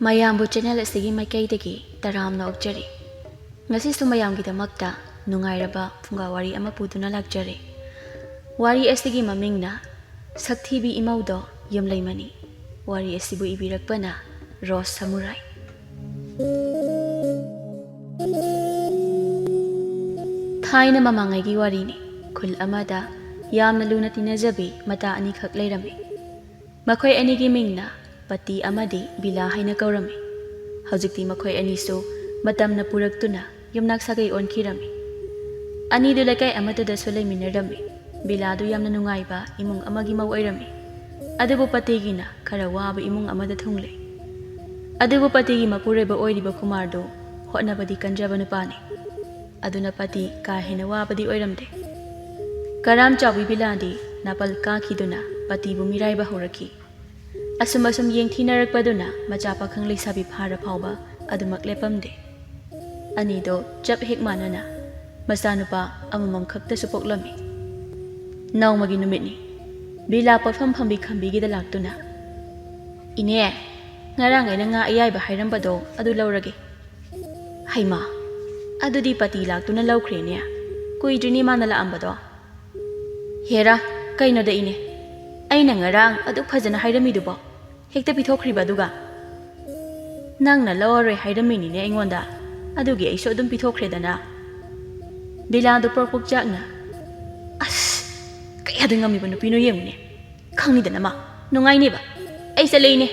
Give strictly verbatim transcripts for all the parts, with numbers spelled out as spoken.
ꯃꯌꯥꯝꯕꯨ ꯆꯦꯅꯦꯜ ꯑꯁꯤꯒꯤ ꯃꯥꯏꯀꯩꯗꯒꯤ ꯇꯔꯥꯝꯅ ꯑꯣꯛꯆꯔꯤ꯫ ꯉꯁꯤꯁꯨ ꯃꯌꯥꯝꯒꯤꯗꯃꯛꯇ ꯅꯨꯡꯉꯥꯏꯔꯕ ꯐꯨꯡꯒꯥ ꯋꯥꯔꯤ ꯑꯃ ꯄꯨꯗꯨꯅ ꯂꯥꯛꯆꯔꯤ꯫ ꯋꯥꯔꯤ ꯑꯁꯤꯒꯤ ꯃꯃꯤꯡꯅ ꯁꯛꯊꯤꯕꯤ ꯏꯃꯧꯗꯣ ꯌꯨꯝꯂꯩꯃꯅꯤ꯫ ꯋꯥꯔꯤ ꯑꯁꯤꯕꯨ ꯏꯕꯤꯔꯛꯄꯅ ꯔꯣꯁ ꯁꯃꯨꯔꯥꯏ꯫ ꯊꯥꯏꯅ ꯃꯃꯥꯡꯉꯩꯒꯤ ꯋꯥꯔꯤꯅꯤ꯫ ꯈꯨꯜ ꯑꯃꯗ ꯌꯥꯝꯅ ꯂꯨꯅ ꯇꯤꯟꯅꯖꯕꯤ ꯃꯇꯥ ꯑꯅꯤꯈꯛ ꯂꯩꯔꯝꯃꯤ꯫ ꯃꯈꯣꯏ ꯑꯅꯤꯒꯤ ꯃꯤꯡꯅ ꯄꯇꯤ ꯑꯃꯗꯤ ꯕꯤꯂꯥ ꯍꯥꯏꯅ ꯀꯧꯔꯝꯃꯤ꯫ ꯍꯧꯖꯤꯛꯇꯤ ꯃꯈꯣꯏ ꯑꯅꯤꯁꯨ ꯃꯇꯝꯅ ꯄꯨꯔꯛꯇꯨꯅ ꯌꯨꯝꯅꯥꯛ ꯁꯥꯒꯩ ꯑꯣꯟꯈꯤꯔꯝꯃꯤ꯫ ꯑꯅꯤꯗꯨ ꯂꯩꯀꯥꯏ ꯑꯃꯠꯇꯗꯁꯨ ꯂꯩꯃꯤꯟꯅꯔꯝꯃꯤ꯫ ꯕꯤꯂꯥꯗꯨ ꯌꯥꯝꯅ ꯅꯨꯡꯉꯥꯏꯕ ꯏꯃꯨꯡ ꯑꯃꯒꯤ ꯃꯧ ꯑꯣꯏꯔꯝꯃꯤ꯫ ꯑꯗꯨꯕꯨ ꯄꯇꯤꯒꯤꯅ ꯈꯔ ꯋꯥꯕ ꯏꯃꯨꯡ ꯑꯃꯗ ꯊꯨꯡꯂꯦ꯫ ꯑꯗꯨꯕꯨ ꯄꯇꯤꯒꯤ ꯃꯄꯨꯔꯣꯏꯕ ꯑꯣꯏꯔꯤꯕ ꯀꯨꯃꯥꯔꯗꯨ ꯍꯣꯠꯅꯕꯗꯤ ꯀꯟꯖꯕ ꯅꯨꯄꯥꯅꯤ꯫ ꯑꯗꯨꯅ ꯄꯇꯤ ꯀꯥ ꯍꯦꯟꯅ ꯋꯥꯕꯗꯤ ꯑꯣꯏꯔꯝꯗꯦ꯫ ꯀꯔꯥꯝ ꯆꯥꯎꯕꯤ ꯕꯤꯂꯥꯗꯤ ꯅꯥꯄꯜ ꯀꯥꯈꯤꯗꯨꯅ ꯄꯇꯤꯕꯨ ꯃꯤꯔꯥꯏꯕ ꯍꯧꯔꯛꯈꯤ꯫ ꯑꯁꯨꯝ ꯑꯁꯨꯝ ꯌꯦꯡꯊꯤꯅꯔꯛꯄꯗꯨꯅ ꯃꯆꯥ ꯄꯥꯈꯪ ꯂꯩꯁꯥꯕꯤ ꯐꯥꯔ ꯐꯥꯎꯕ ꯑꯗꯨꯃꯛ ꯂꯦꯞꯄꯝꯗꯦ꯫ ꯑꯅꯤꯗꯣ ꯆꯞ ꯍꯦꯛ ꯃꯥꯟꯅꯅ ꯃꯆꯥꯅꯨꯄꯥ ꯑꯃꯃꯝ ꯈꯛꯇꯁꯨ ꯄꯣꯛꯂꯝꯃꯤ꯫ ꯅꯣꯡꯃꯒꯤ ꯅꯨꯃꯤꯠꯅꯤ꯫ ꯕꯤꯂꯥ ꯄꯣꯠꯐꯝ ꯐꯝꯕꯤ ꯈꯝꯕꯤꯒꯤꯗ ꯂꯥꯛꯇꯨꯅ, "ꯏꯅꯦ, ꯉꯔꯥꯡ ꯑꯩꯅ ꯉꯥ ꯑꯌꯥꯏꯕ ꯍꯥꯏꯔꯝꯕꯗꯣ ꯑꯗꯨ ꯂꯧꯔꯒꯦ꯫" "ꯍꯩꯃꯥ, ꯑꯗꯨꯗꯤ ꯄꯇꯤ ꯂꯥꯛꯇꯨꯅ ꯂꯧꯈ꯭ꯔꯦꯅꯦ꯫ ꯀꯨꯏꯗ꯭ꯔꯤꯅꯦ ꯃꯥꯅ ꯂꯥꯛꯑꯝꯕꯗꯣ꯫" "ꯍꯦꯔꯥ, ꯀꯩꯅꯣꯗ ꯏꯅꯦ, ꯑꯩꯅ ꯉꯔꯥꯡ ꯑꯗꯨꯛ ꯐꯖꯅ ꯍꯥꯏꯔꯝꯃꯤꯗꯨꯕꯣ ꯍꯦꯛꯇ ꯄꯤꯊꯣꯛꯈ꯭ꯔꯤꯕ ꯑꯗꯨꯒ?" "ꯅꯪꯅ ꯂꯧꯔꯔꯣꯏ ꯍꯥꯏꯔꯝꯃꯤꯅꯤꯅꯦ ꯑꯩꯉꯣꯟꯗ, ꯑꯗꯨꯒꯤ ꯑꯩꯁꯨ ꯑꯗꯨꯝ ꯄꯤꯊꯣꯛꯈ꯭ꯔꯦꯗꯅ꯫" ꯕꯤꯂꯥꯗꯣ ꯄ꯭ꯔꯣꯛ ꯄ꯭ꯔꯣꯛ ꯆꯥꯛꯅ, "ꯑꯁ, ꯀꯌꯥꯗ ꯉꯝꯃꯤꯕ ꯅꯨꯄꯤꯅꯣ ꯌꯦꯡꯉꯨꯅꯦ꯫ ꯈꯪꯅꯤꯗꯅ ꯃꯥ, ꯅꯨꯡꯉꯥꯏꯅꯦꯕ꯫ ꯑꯩ ꯆꯠꯂꯦ ꯏꯅꯦ꯫"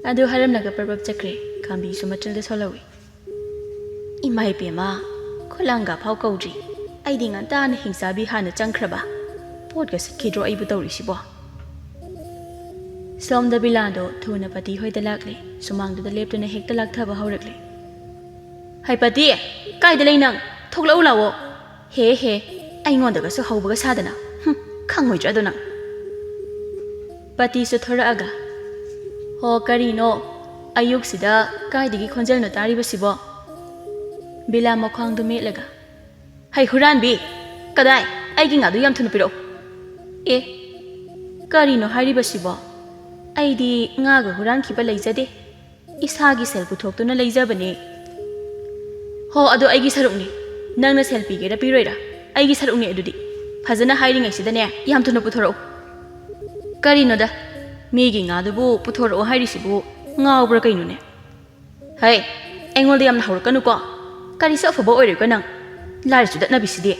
ꯑꯗꯨ ꯍꯥꯏꯔꯝꯂꯒ ꯄ꯭ꯔꯞ ꯄ꯭ꯔꯞ ꯆꯠꯈ꯭ꯔꯦ꯫ ꯈꯥꯝꯕꯤꯁꯨ ꯃꯆꯜꯗ ꯁꯣꯜꯍꯧꯏ꯫ "ꯏꯃꯥ ꯏꯄꯦꯝꯃ, ꯈꯨꯂꯪꯒ ꯐꯥꯎ ꯀꯧꯗ꯭ꯔꯤ꯫ ꯑꯩꯗꯤ ꯉꯟꯇꯥꯅ ꯍꯤꯡꯆꯥꯕꯤ ꯍꯥꯟꯅ ꯆꯪꯈ꯭ꯔꯕ꯫ ꯄꯣꯠꯀ ꯁꯤꯠꯈꯤꯗ꯭ꯔꯣ ꯑꯩꯕꯨ ꯇꯧꯔꯤꯁꯤꯕꯣ?" ꯁꯣꯝꯗ ꯕꯤꯂꯥꯗꯣ ꯊꯨꯅ ꯄꯇꯤ ꯍꯣꯏꯗ ꯂꯥꯛꯂꯦ꯫ ꯁꯨꯃꯥꯡꯗꯨꯗ ꯂꯦꯞꯇꯨꯅ ꯍꯦꯛꯇ ꯂꯥꯛꯊꯕ ꯍꯧꯔꯛꯂꯦ꯫ "ꯍꯩ ꯄꯇꯤ, ꯀꯥꯏꯗ ꯂꯩ ꯅꯪ? ꯊꯣꯛꯂꯛꯎ ꯂꯥꯛꯑꯣ꯫ ꯍꯦ ꯍꯦ, ꯑꯩꯉꯣꯟꯗꯒꯁꯨ ꯍꯧꯕꯒ ꯁꯥꯗꯅ꯫ ꯍꯨꯝ, ꯈꯪꯉꯣꯏꯗ꯭ꯔꯥ ꯑꯗꯣ ꯅꯪ?" ꯄꯇꯤꯁꯨ ꯊꯣꯔꯛꯑꯒ, "ꯍꯣ, ꯀꯔꯤꯅꯣ? ꯑꯌꯨꯛꯁꯤꯗ ꯀꯥꯏꯗꯒꯤ ꯈꯣꯟꯖꯦꯜꯅꯣ ꯇꯥꯔꯤꯕꯁꯤꯕꯣ?" ꯕꯤꯂꯥ ꯃꯈ꯭ꯋꯥꯡꯗꯨ ꯃꯦꯠꯂꯒ, "ꯍꯩ ꯍꯨꯔꯥꯟꯕꯤ! ꯀꯗꯥꯏ? ꯑꯩꯒꯤ ꯉꯥꯗꯨ ꯌꯥꯝ ꯊꯨꯅ ꯄꯤꯔꯛꯎ!" "ꯑꯦ, ꯀꯔꯤꯅꯣ ꯍꯥꯏꯔꯤꯕꯁꯤꯕꯣ? ꯑꯩꯗꯤ ꯉꯥꯒ ꯍꯨꯔꯥꯟꯈꯤꯕ ꯂꯩꯖꯗꯦ꯫ ꯏꯁꯥꯒꯤ ꯁꯦꯜ ꯄꯨꯊꯣꯛꯇꯨꯅ ꯂꯩꯖꯕꯅꯦ꯫ ꯍꯣ, ꯑꯗꯨ ꯑꯩꯒꯤ ꯁꯔꯨꯛꯅꯤ꯫ ꯅꯪꯅ ꯁꯦꯜ ꯄꯤꯒꯦꯔꯥ ꯄꯤꯔꯣꯏꯔꯥ? ꯑꯩꯒꯤ ꯁꯔꯨꯛꯅꯤ ꯑꯗꯨꯗꯤ꯫ ꯐꯖꯅ ꯍꯥꯏꯔꯤꯉꯩꯁꯤꯗꯅꯦ, ꯌꯥꯝ ꯊꯨꯅ ꯄꯨꯊꯣꯔꯛꯎ꯫ ꯀꯔꯤꯅꯣꯗ? ꯃꯤꯒꯤ ꯉꯥꯗꯨꯕꯨ ꯄꯨꯊꯣꯔꯛꯑꯣ ꯍꯥꯏꯔꯤꯁꯤꯕꯨ ꯉꯥꯎꯕ꯭ꯔꯥ ꯀꯩꯅꯣꯅꯦ? ꯍꯩ, ꯑꯩꯉꯣꯟꯗ ꯌꯥꯝꯅ ꯍꯧꯔꯛꯀꯅꯨꯀꯣ꯫ ꯀꯔꯤꯁꯨ ꯑꯐꯕ ꯑꯣꯏꯔꯣꯏꯀꯣ ꯅꯪ꯫ ꯂꯥꯏꯔ ꯆꯨꯗꯠꯅꯕꯤꯁꯤꯗꯤ꯫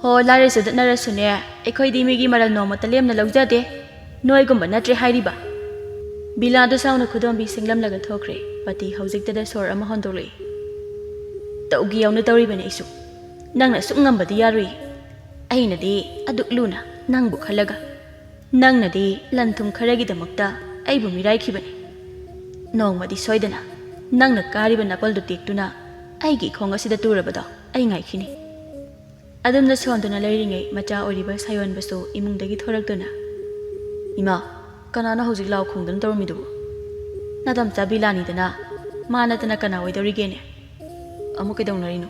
ꯍꯣ, ꯂꯥꯏꯔ ꯆꯨꯗꯠꯅꯔꯁꯨꯅꯦ, ꯑꯩꯈꯣꯏꯗꯤ ꯃꯤꯒꯤ ꯃꯔꯜ ꯅꯣꯡꯃꯇ ꯂꯦꯝꯅ ꯂꯧꯖꯗꯦ꯫ ꯅꯣꯏꯒꯨꯝꯕ ꯅꯠꯇ꯭ꯔꯦ ꯍꯥꯏꯔꯤꯕ꯫ ꯕꯤꯂꯥꯗꯨ ꯁꯥꯎꯅ ꯈꯨꯗꯣꯝꯕꯤ ꯁꯦꯡꯂꯝꯂꯒ ꯊꯣꯛꯈ꯭ꯔꯦ꯫ ꯄꯇꯤ ꯍꯧꯖꯤꯛꯇꯗ ꯁꯣꯔ ꯑꯃ ꯍꯣꯟꯗꯣꯛꯂꯛꯏ꯫ ꯇꯧꯒꯦ ꯌꯥꯎꯅ ꯇꯧꯔꯤꯕꯅꯤ ꯑꯩꯁꯨ꯫ ꯅꯪꯅ ꯑꯁꯨꯛ ꯉꯝꯕꯗꯤ ꯌꯥꯔꯨꯏ꯫ ꯑꯩꯅꯗꯤ ꯑꯗꯨꯛ ꯂꯨꯅ ꯅꯪꯕꯨ ꯈꯜꯂꯒ꯫ ꯅꯪꯅꯗꯤ ꯂꯟ ꯊꯨꯝ ꯈꯔꯒꯤꯗꯃꯛꯇ ꯑꯩꯕꯨ ꯃꯤꯔꯥꯏꯈꯤꯕꯅꯤ꯫ ꯅꯣꯡꯃꯗꯤ ꯁꯣꯏꯗꯅ ꯅꯪꯅ ꯀꯥꯔꯤꯕ ꯅꯥꯄꯜꯗꯨ ꯇꯦꯛꯇꯨꯅ ꯑꯩꯒꯤ ꯏꯈꯣꯡ ꯑꯁꯤꯗ ꯇꯨꯔꯕꯗꯣ ꯑꯩ ꯉꯥꯏꯈꯤꯅꯤ꯫ ꯑꯗꯨꯝꯅ ꯁꯣꯟꯗꯨꯅ ꯂꯩꯔꯤꯉꯩ ꯃꯆꯥ ꯑꯣꯏꯔꯤꯕ ꯁꯥꯌꯣꯟꯕꯁꯨ ꯏꯃꯨꯡꯗꯒꯤ ꯊꯣꯔꯛꯇꯨꯅ, "ꯏꯃꯥ, ꯀꯅꯥꯅꯣ ꯍꯧꯖꯤꯛ ꯂꯥꯎ ꯈꯣꯡꯗꯨꯅ ꯇꯧꯔꯝꯃꯤꯗꯨꯕꯨ? ꯅꯥꯗꯝꯆꯥ ꯕꯤꯂꯥꯅꯤꯗꯅ, ꯃꯥ ꯅꯠꯇꯅ ꯀꯅꯥ ꯑꯣꯏꯗꯧꯔꯤꯒꯦꯅꯦ? ꯑꯃꯨꯛ ꯀꯩꯗꯧꯅꯔꯤꯅꯣ?"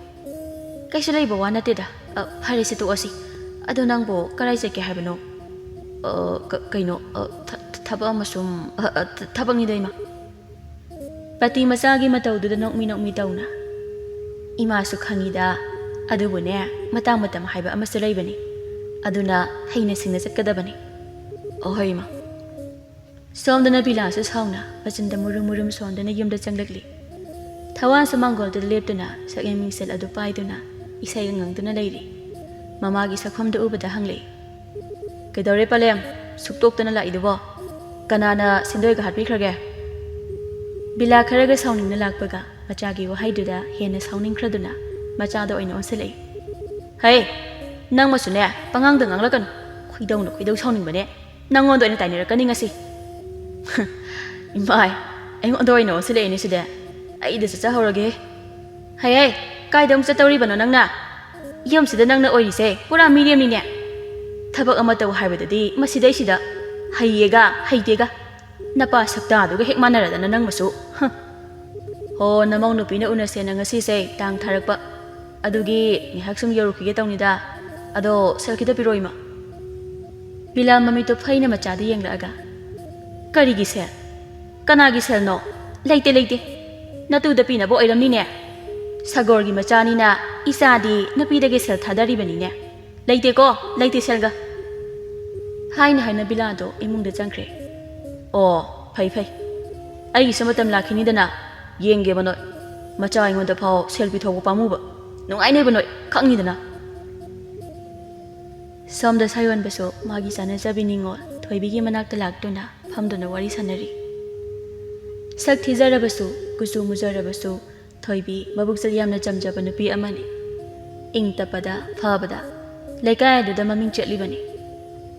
"ꯀꯩꯁꯨ ꯂꯩꯕ ꯋꯥ ꯅꯠꯇꯦꯗ꯫ ꯑ, ꯐꯔꯦꯁꯦ, ꯇꯣꯛꯑꯁꯤ꯫ ꯑꯗꯣ ꯅꯪꯕꯨ ꯀꯔꯥꯏ ꯆꯠꯀꯦ ꯍꯥꯏꯕꯅꯣ?" "ꯑ, ꯀ-, ꯀꯩꯅꯣ, ꯑ, ꯊ-, ꯊ-, ꯊꯕꯛ ꯑꯃ ꯁꯨꯝ, ꯑ, ꯑ, ꯊ-, ꯊꯕꯛꯅꯤꯗ, ꯏꯃꯥ꯫" ꯄꯇꯤ ꯃꯆꯥꯒꯤ ꯃꯇꯧꯗꯨꯗ ꯅꯣꯛꯃꯤ ꯅꯣꯛꯃꯤ ꯇꯧꯅ, "ꯏꯃꯥꯁꯨ ꯈꯪꯉꯤꯗ꯫ ꯑꯗꯨꯕꯨꯅꯦ, ꯃꯇꯥꯡ ꯃꯇꯝ ꯍꯥꯏꯕ ꯑꯃꯁꯨ ꯂꯩꯕꯅꯤ꯫ ꯑꯗꯨꯅ ꯍꯩꯅ ꯁꯤꯡꯅ ꯆꯠꯀꯗꯕꯅꯤ꯫" "ꯑꯣ, ꯍꯣꯏ, ꯏꯃꯥ꯫" ꯁꯣꯝꯗꯅ ꯕꯤꯂꯥꯁꯨ ꯁꯥꯎꯅ ꯃꯆꯤꯟꯗ ꯃꯨꯔꯨꯝ ꯃꯨꯔꯨꯝ ꯁꯣꯟꯗꯨꯅ ꯌꯨꯝꯗ ꯆꯪꯂꯛꯂꯤ꯫ ꯊꯋꯥꯟꯁꯨ ꯃꯥꯡꯒꯣꯜꯗꯨꯗ ꯂꯦꯞꯇꯨꯅ ꯁꯛꯌꯦꯡ ꯃꯤꯡꯁꯦꯜ ꯑꯗꯨ ꯄꯥꯏꯗꯨꯅ ꯏꯁꯩꯒ ꯉꯪꯗꯨꯅ ꯂꯩꯔꯤ꯫ ꯃꯃꯥꯒꯤ ꯁꯛꯐꯝꯗꯨ ꯎꯕꯗ ꯍꯪꯂꯛꯏ, "ꯀꯩꯗꯧꯔꯦ ꯄꯂꯦꯝ? ꯁꯨꯛꯇꯣꯛꯇꯅ ꯂꯥꯛꯏꯗꯨꯕꯣ? ꯀꯅꯥꯅ ꯁꯦꯟꯗꯣꯏꯒ ꯍꯥꯠꯄꯤꯈ꯭ꯔꯒꯦ?" ꯕꯤꯂꯥ ꯈꯔꯒ ꯁꯥꯎꯅꯤꯡꯅ ꯂꯥꯛꯄꯒ ꯃꯆꯥꯒꯤ ꯋꯥꯍꯩꯗꯨꯗ ꯍꯦꯟꯅ ꯁꯥꯎꯅꯤꯡꯈ꯭ꯔꯗꯨꯅ ꯃꯆꯥꯗ ꯑꯣꯏꯅ ꯑꯣꯟꯁꯤꯜꯂꯛꯏ꯫ "ꯍꯩ, ꯅꯪꯃꯁꯨꯅꯦ, ꯄꯉꯥꯡꯗ ꯉꯥꯡꯂꯛꯀꯅꯨ꯫ ꯈꯣꯏꯗꯧꯅ ꯈꯣꯏꯗꯧ ꯁꯥꯎꯅꯤꯡꯕꯅꯦ꯫ ꯅꯪꯉꯣꯟꯗ ꯑꯣꯏꯅ ꯇꯥꯏꯅꯔꯛꯀꯅꯤ ꯉꯁꯤ꯫" "ꯏꯃꯥꯏ, ꯑꯩꯉꯣꯟꯗ ꯑꯣꯏꯅ ꯑꯣꯟꯁꯤꯜꯂꯛꯏꯅꯦ ꯁꯤꯗꯤ꯫ ꯑꯩꯗ ꯆꯠꯆꯍꯧꯔꯒꯦ꯫" "ꯍꯩ, ꯍꯩ, ꯀꯥꯏꯗ ꯑꯃꯨꯛ ꯆꯠꯇꯧꯔꯤꯕꯅꯣ ꯅꯪꯅ? ꯌꯨꯝꯁꯤꯗ ꯅꯪꯅ ꯑꯣꯏꯔꯤꯁꯦ ꯄꯨꯔꯥ ꯃꯤꯔꯦꯝꯅꯤꯅꯦ꯫ ꯊꯕꯛ ꯑꯃ ꯇꯧ ꯍꯥꯏꯕꯗꯗꯤ ꯃꯁꯤꯗꯩꯁꯤꯗ ꯍꯩꯌꯦꯒ ꯍꯩꯇꯦꯒ꯫ ꯅꯄꯥ ꯁꯛꯇꯥꯗꯨꯒ ꯍꯦꯛ ꯃꯥꯟꯅꯔꯗꯅ ꯅꯪꯃꯁꯨ꯫ ꯍ꯫ ꯍꯣ, ꯅꯃꯧ ꯅꯨꯄꯤꯅ ꯎꯅꯁꯦꯅ ꯉꯁꯤꯁꯦ ꯇꯥꯡ ꯊꯥꯔꯛꯄ꯫ ꯑꯗꯨꯒꯤ ꯉꯥꯏꯍꯥꯛ ꯁꯨꯝ ꯌꯧꯔꯨꯈꯤꯒꯦ ꯇꯧꯅꯤꯗ꯫ ꯑꯗꯣ ꯁꯦꯜ ꯈꯤꯇ ꯄꯤꯔꯛꯑꯣ, ꯏꯃꯥ꯫" ꯕꯤꯂꯥ ꯃꯃꯤꯠꯇꯨ ꯐꯩꯅ ꯃꯆꯥꯗ ꯌꯦꯡꯂꯛꯑꯒ, ꯀꯔꯤꯒꯤ ꯁꯦꯜ? ꯀꯅꯥꯒꯤ ꯁꯦꯜꯅꯣ? ꯂꯩꯇꯦ, ꯂꯩꯇꯦ꯫ ꯅꯇꯨꯗ ꯄꯤꯅꯕ ꯑꯣꯏꯔꯝꯅꯤꯅꯦ꯫ ꯁꯥꯒꯣꯔꯒꯤ ꯃꯆꯥꯅꯤꯅ ꯏꯆꯥꯗꯤ ꯅꯨꯄꯤꯗꯒꯤ ꯁꯦꯜ ꯊꯥꯗꯔꯤꯕꯅꯤꯅꯦ꯫ ꯂꯩꯇꯦꯀꯣ, ꯂꯩꯇꯦ ꯁꯦꯜꯒ꯫ ꯍꯥꯏꯅ ꯍꯥꯏꯅ ꯕꯤꯂꯥꯗꯣ ꯏꯃꯨꯡꯗ ꯆꯪꯈ꯭ꯔꯦ꯫ ꯑꯣ, ꯐꯩ ꯐꯩ꯫ ꯑꯩꯒꯤꯁꯨ ꯃꯇꯝ ꯂꯥꯛꯈꯤꯅꯤꯗꯅ꯫ ꯌꯦꯡꯒꯦꯕ ꯅꯣꯏ꯫ ꯃꯆꯥ ꯑꯩꯉꯣꯟꯗ ꯐꯥꯎ ꯁꯦꯜ ꯄꯤꯊꯣꯛꯄ ꯄꯥꯝꯃꯨꯕ꯫ ꯅꯨꯡꯉꯥꯏꯅꯦꯕ ꯅꯣꯏ, ꯈꯪꯅꯤꯗꯅ꯫ ꯁꯣꯝꯗ ꯁꯥꯌꯣꯟꯕꯁꯨ ꯃꯥꯒꯤ ꯆꯥꯅꯖꯕꯤ ꯅꯤꯉꯣꯜ ꯊꯣꯏꯕꯤꯒꯤ ꯃꯅꯥꯛꯇ ꯂꯥꯛꯇꯨꯅ ꯐꯝꯗꯨꯅ ꯋꯥꯔꯤ ꯁꯥꯟꯅꯔꯤ꯫ ꯁꯛ ꯊꯤꯖꯔꯕꯁꯨ, ꯀꯨꯆꯨ ꯃꯨꯖꯔꯕꯁꯨ, ꯊꯣꯏꯕꯤ ꯃꯕꯨꯛꯆꯦꯜ ꯌꯥꯝꯅ ꯆꯝꯖꯕ ꯅꯨꯄꯤ ꯑꯃꯅꯤ꯫ ꯏꯪ ꯇꯞꯄꯗ, ꯐꯕꯗ, ꯂꯩꯀꯥꯏ ꯑꯗꯨꯗ ꯃꯃꯤꯡ ꯆꯠꯂꯤꯕꯅꯤ꯫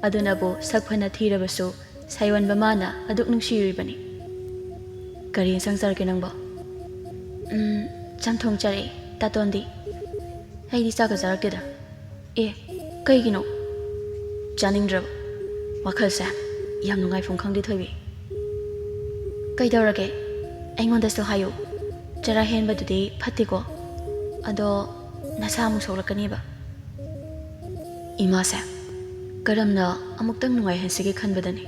ꯑꯗꯨꯅꯕꯨ ꯁꯛ ꯐꯅ ꯊꯤꯔꯕꯁꯨ ꯁꯥꯌꯣꯟꯕ ꯃꯥꯅ ꯑꯗꯨꯛ ꯅꯨꯡꯁꯤꯔꯤꯕꯅꯤ꯫ "ꯀꯔꯤ ꯏꯟꯁꯥꯡ ꯆꯥꯔꯒꯦ ꯅꯪꯕꯣ?" "ꯎꯝ, ꯆꯝꯊꯣꯡ ꯆꯥꯔꯛꯑꯦ꯫ ꯇꯥꯇꯣꯟꯗꯤ?" "ꯑꯩꯗꯤ ꯆꯥꯛꯀ ꯆꯥꯔꯛꯇꯦꯗ꯫" "ꯑꯦ, ꯀꯩꯒꯤꯅꯣ?" "ꯆꯥꯅꯤꯡꯗ꯭ꯔꯕ꯫" "ꯋꯥꯈꯜꯁꯦ ꯌꯥꯝ ꯅꯨꯡꯉꯥꯏꯐꯝ ꯈꯪꯗꯦ ꯊꯣꯏꯕꯤ꯫" "ꯀꯩꯗꯧꯔꯒꯦ? ꯑꯩꯉꯣꯟꯗꯁꯨ ꯍꯥꯏꯌꯨ꯫ ꯆꯔꯥ ꯍꯦꯟꯕꯗꯨꯗꯤ ꯐꯠꯇꯦꯀꯣ꯫ ꯑꯗꯣ ꯅꯁꯥ ꯑꯃꯨꯛ ꯁꯣꯛꯂꯛꯀꯅꯦꯕ꯫" ꯏꯃꯥꯁꯦ ꯀꯔꯝꯅ ꯑꯃꯨꯛꯇꯪ ꯅꯨꯡꯉꯥꯏꯍꯟꯁꯤꯒꯦ ꯈꯟꯕꯗꯅꯤ꯫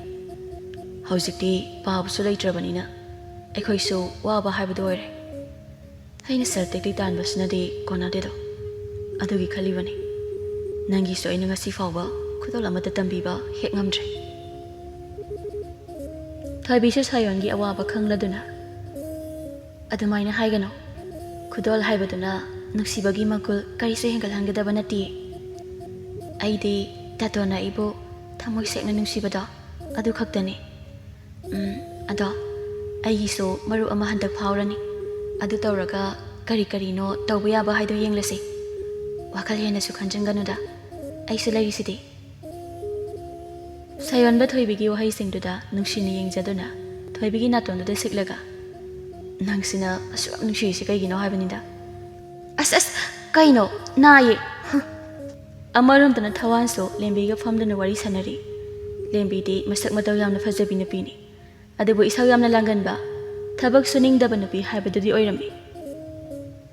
ꯍꯧꯖꯤꯛꯇꯤ ꯄꯥꯕꯁꯨ ꯂꯩꯇ꯭ꯔꯕꯅꯤꯅ ꯑꯩꯈꯣꯏꯁꯨ ꯋꯥꯕ ꯍꯥꯏꯕꯗꯨ ꯑꯣꯏꯔꯦ꯫ ꯑꯩꯅ ꯁꯦꯜ ꯇꯦꯛꯇꯤ ꯇꯥꯟꯕꯁꯤꯅꯗꯤ ꯀꯣꯟꯅꯗꯦꯗꯣ꯫ ꯑꯗꯨꯒꯤ ꯈꯜꯂꯤꯕꯅꯤ꯫ ꯅꯪꯒꯤꯁꯨ ꯑꯩꯅ ꯉꯁꯤ ꯐꯥꯎꯕ ꯈꯨꯗꯣꯜ ꯑꯃꯠꯇ ꯇꯝꯕꯤꯕ ꯍꯦꯛ ꯉꯝꯗ꯭ꯔꯦ꯫ ꯊꯣꯏꯕꯤꯁꯨ ꯁꯥꯌꯣꯟꯒꯤ ꯑꯋꯥꯕ ꯈꯪꯂꯗꯨꯅ, "ꯑꯗꯨꯃꯥꯏꯅ ꯍꯥꯏꯒꯅꯨ꯫ ꯈꯨꯗꯣꯜ ꯍꯥꯏꯕꯗꯨꯅ ꯅꯨꯡꯁꯤꯕꯒꯤ ꯃꯒꯨꯜ ꯀꯔꯤꯁꯨ ꯍꯦꯟꯒꯠꯍꯟꯒꯗꯕ ꯅꯠꯇꯦ꯫ ꯑꯩꯗꯤ ꯇꯥꯇꯣꯟꯅ ꯑꯩꯕꯨ ꯊꯃꯣꯏ ꯁꯦꯡꯅ ꯅꯨꯡꯁꯤꯕꯗꯣ ꯑꯗꯨ ꯈꯛꯇꯅꯤ꯫ ꯎꯝ, ꯑꯗꯣ ꯑꯩꯒꯤꯁꯨ ꯃꯔꯨꯞ ꯑꯃ ꯍꯟꯗꯛ ꯐꯥꯎꯔꯅꯤ꯫ ꯑꯗꯨ ꯇꯧꯔꯒ ꯀꯔꯤ ꯀꯔꯤꯅꯣ ꯇꯧꯕ ꯌꯥꯕ ꯍꯥꯏꯗꯣ ꯌꯦꯡꯂꯁꯤ꯫ ꯋꯥꯈꯜ ꯍꯦꯟꯅꯁꯨ ꯈꯟꯖꯤꯟꯒꯅꯨꯗ꯫ ꯑꯩꯁꯨ ꯂꯩꯔꯤꯁꯤꯗꯤ꯫" ꯁꯥꯌꯣꯟꯕ ꯊꯣꯏꯕꯤꯒꯤ ꯋꯥꯍꯩꯁꯤꯡꯗꯨꯗ ꯅꯨꯡꯁꯤꯅ ꯌꯦꯡꯖꯗꯨꯅ ꯊꯣꯏꯕꯤꯒꯤ ꯅꯥꯇꯣꯟꯗꯨꯗ ꯁꯤꯛꯂꯒ, "ꯅꯪꯁꯤꯅ ꯑꯁꯨꯛ ꯌꯥꯝ ꯅꯨꯡꯁꯤꯔꯤꯁꯤ ꯀꯩꯒꯤꯅꯣ ꯍꯥꯏꯕꯅꯤꯗ?" "ꯑꯁ, ꯑꯁ, ꯀꯩꯅꯣ? ꯅꯥꯏꯌꯦ꯫" ꯍ꯫ ꯑꯃꯔꯣꯝꯗꯅ ꯊꯋꯥꯟꯁꯨ ꯂꯦꯝꯕꯤꯒ ꯐꯝꯗꯨꯅ ꯋꯥꯔꯤ ꯁꯥꯟꯅꯔꯤ꯫ ꯂꯦꯝꯕꯤꯗꯤ ꯃꯁꯛ ꯃꯇꯧ ꯌꯥꯝꯅ ꯐꯖꯕꯤ ꯅꯨꯄꯤꯅꯤ꯫ ꯑꯗꯨꯕꯨ ꯏꯁꯧ ꯌꯥꯝꯅ ꯂꯥꯡꯒꯟꯕ, ꯊꯕꯛ ꯁꯨꯅꯤꯡꯗꯕ ꯅꯨꯄꯤ ꯍꯥꯏꯕꯗꯨꯗꯤ ꯑꯣꯏꯔꯝꯃꯤ꯫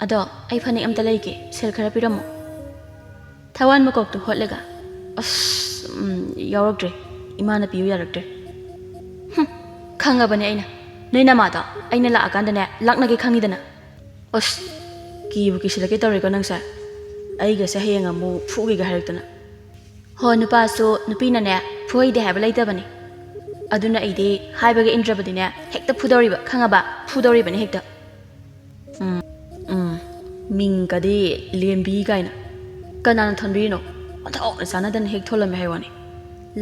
"ꯑꯗꯣ ꯑꯩ ꯐꯅꯦꯛ ꯑꯝꯇ ꯂꯩꯒꯦ, ꯁꯦꯜ ꯈꯔ ꯄꯤꯔꯝꯃꯣ꯫" ꯊꯋꯥꯟ ꯃꯀꯣꯛꯇꯨ ꯍꯣꯠꯂꯒ, "ꯑꯁ, ꯎꯝ, ꯌꯥꯎꯔꯛꯇ꯭ꯔꯦ꯫ ꯏꯃꯥꯅ ꯄꯤꯌꯨ ꯌꯥꯔꯛꯇ꯭ꯔꯦ꯫" "ꯍꯨꯝ, ꯈꯪꯉꯕꯅꯦ ꯑꯩꯅ꯫ ꯅꯣꯏ ꯅꯃꯥꯗꯣ ꯑꯩꯅ ꯂꯥꯛꯑꯀꯥꯟꯗꯅꯦ ꯂꯥꯛꯅꯒꯦ ꯈꯪꯉꯤꯗꯅ꯫ ꯑꯁ, ꯀꯤꯕꯨ ꯀꯤꯁꯤꯜꯂꯛꯀꯦ ꯇꯧꯔꯦꯀꯣ ꯅꯪꯁꯦ꯫ ꯑꯩꯒꯁꯦ ꯍꯌꯦꯡ ꯑꯃꯨꯛ ꯐꯨꯒꯦꯒ ꯍꯥꯏꯔꯛꯇꯅ꯫ ꯍꯣ, ꯅꯨꯄꯥꯁꯨ ꯅꯨꯄꯤꯅꯅꯦ ꯐꯨꯍꯩꯗꯦ ꯍꯥꯏꯕ ꯂꯩꯇꯕꯅꯤ꯫ ꯑꯗꯨꯅ ꯑꯩꯗꯤ ꯍꯥꯏꯕꯒ ꯏꯟꯗ꯭ꯔꯕꯗꯤꯅꯦ ꯍꯦꯛꯇ ꯐꯨꯗꯧꯔꯤꯕ, ꯈꯪꯉꯕ? ꯐꯨꯗꯧꯔꯤꯕꯅꯤ ꯍꯦꯛꯇ꯫ ꯎꯝ, ꯎꯝ, ꯃꯤꯡꯒꯗꯤ ꯂꯦꯝꯕꯤ ꯀꯥꯏꯅ꯫ ꯀꯅꯥꯅ ꯊꯣꯟꯕꯤꯔꯤꯅꯣ? ꯑꯣꯟꯊꯣꯛꯅ ꯆꯥꯟꯅꯗꯅ ꯍꯦꯛ ꯊꯣꯜꯂꯝꯃꯦ ꯍꯥꯏ ꯋꯥꯅꯤ꯫